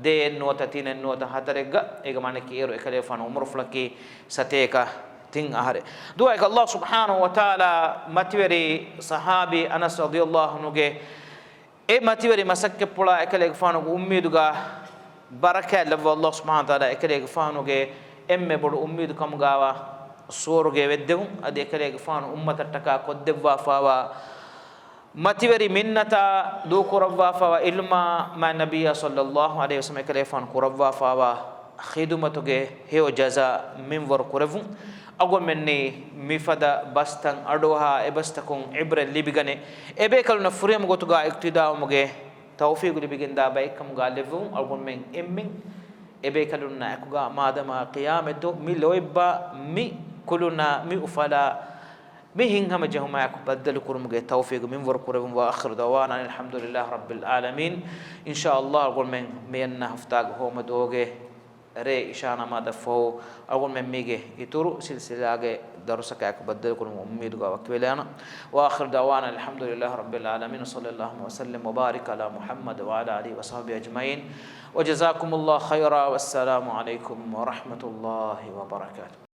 ދޭއް ނުވަތަ ތިނެއް ނުވަތަ ހަތަރެއްގަ. އޭގެ މާނައަކީ އޭރު އެކަލޭގެފާނު އުމުރުފުޅަކީ ސަތޭކަ ތިން އަހަރެއް. ދުޢާއަކީ ﷲ ސުބްޙާނަހޫ ވަތަޢާލާ މަތިވެރި ޞަޙާބީ އަނަސް ރަޟިޔަﷲ ޢަންހުގެ އެ މަތިވެރި މަސައްކަތްޕުޅާ އެކަލޭގެފާނުގެ އުއްމީދުގަ ބަރަކާތް ލައްވާ ﷲ ސުބްޙާނަހޫ ވަތަޢާލާ އެކަލޭގެފާނުގެ އެންމެ ބޮޑު އުއްމީދު ކަމުގައިވާ ސުވަރުގެ ވެއްދެވުން އަދި އެކަލޭގެފާނު އުއްމަތަށްޓަކާ ކޮށްދެއްވާފައިވާ މަތިވެރި މިންނަތާ ދޫކުރައްވާފައިވާ ޢިލްމާ މާތް ނަބިއްޔާ ޞައްލަﷲ ޢަލައިހި ވަސައްލަމް އެކަލޭގެފާނު ކުރައްވާފައިވާ ޚިދުމަތުގެ ހެޔޮ ޖަޒާ މިންވަރު ކުރެއްވުން. އަގުންމެންނީ މިފަދަ ބަސްތައް އަޑުއަހާ އެބަސްތަކުން ޢިބްރަތް ލިބިގަނެ، އެބޭކަލުންނަށް ފުރިހަމަ ގޮތުގަ އިޤްތިދާވުމުގެ ތައުފީގު ލިބިގެންދާ ބައެއްކަމުގާ ލެއްވުމުން އަޅުގަނޑުމެން އެންމެން އެބޭކަލުންނާ އެކުގާ މާދަމާ ޤިޔާމަތު މި ލޯތްބާ މި ކުލުނާ މި އުފަލާ މި ހިތްހަމަޖެހުމާއެކު ބައްދަލުކުރުމުގެ ތައުފީގު މިންވަރު ކުރެވުން. وآخر دعوانا أن الحمد لله رب العالمين. އިންޝާﷲ އަޅުގަނޑުމެން މިއަންނަ ހަފްތާގެ ހޯމަ ދުވަހުގެ ރޭ އިޝާ ނަމާދަށްފަހު އަޅުގަނޑުމެން މީގެ އިތުރު ސިލްސިލާގެ ދަރުސަކާއެކު ބައްދަލުކުރުމުގެ އުއްމީދުގާ ވަކިވެލާނަން. وآخر دعوانا أن الحمد لله رب العالمين، وصلى اللهم وسلم وبارك على محمد وعلى آله وصحبه أجمعين، وجزاكم الله خيرا، والسلام عليكم ورحمة الله وبركاته.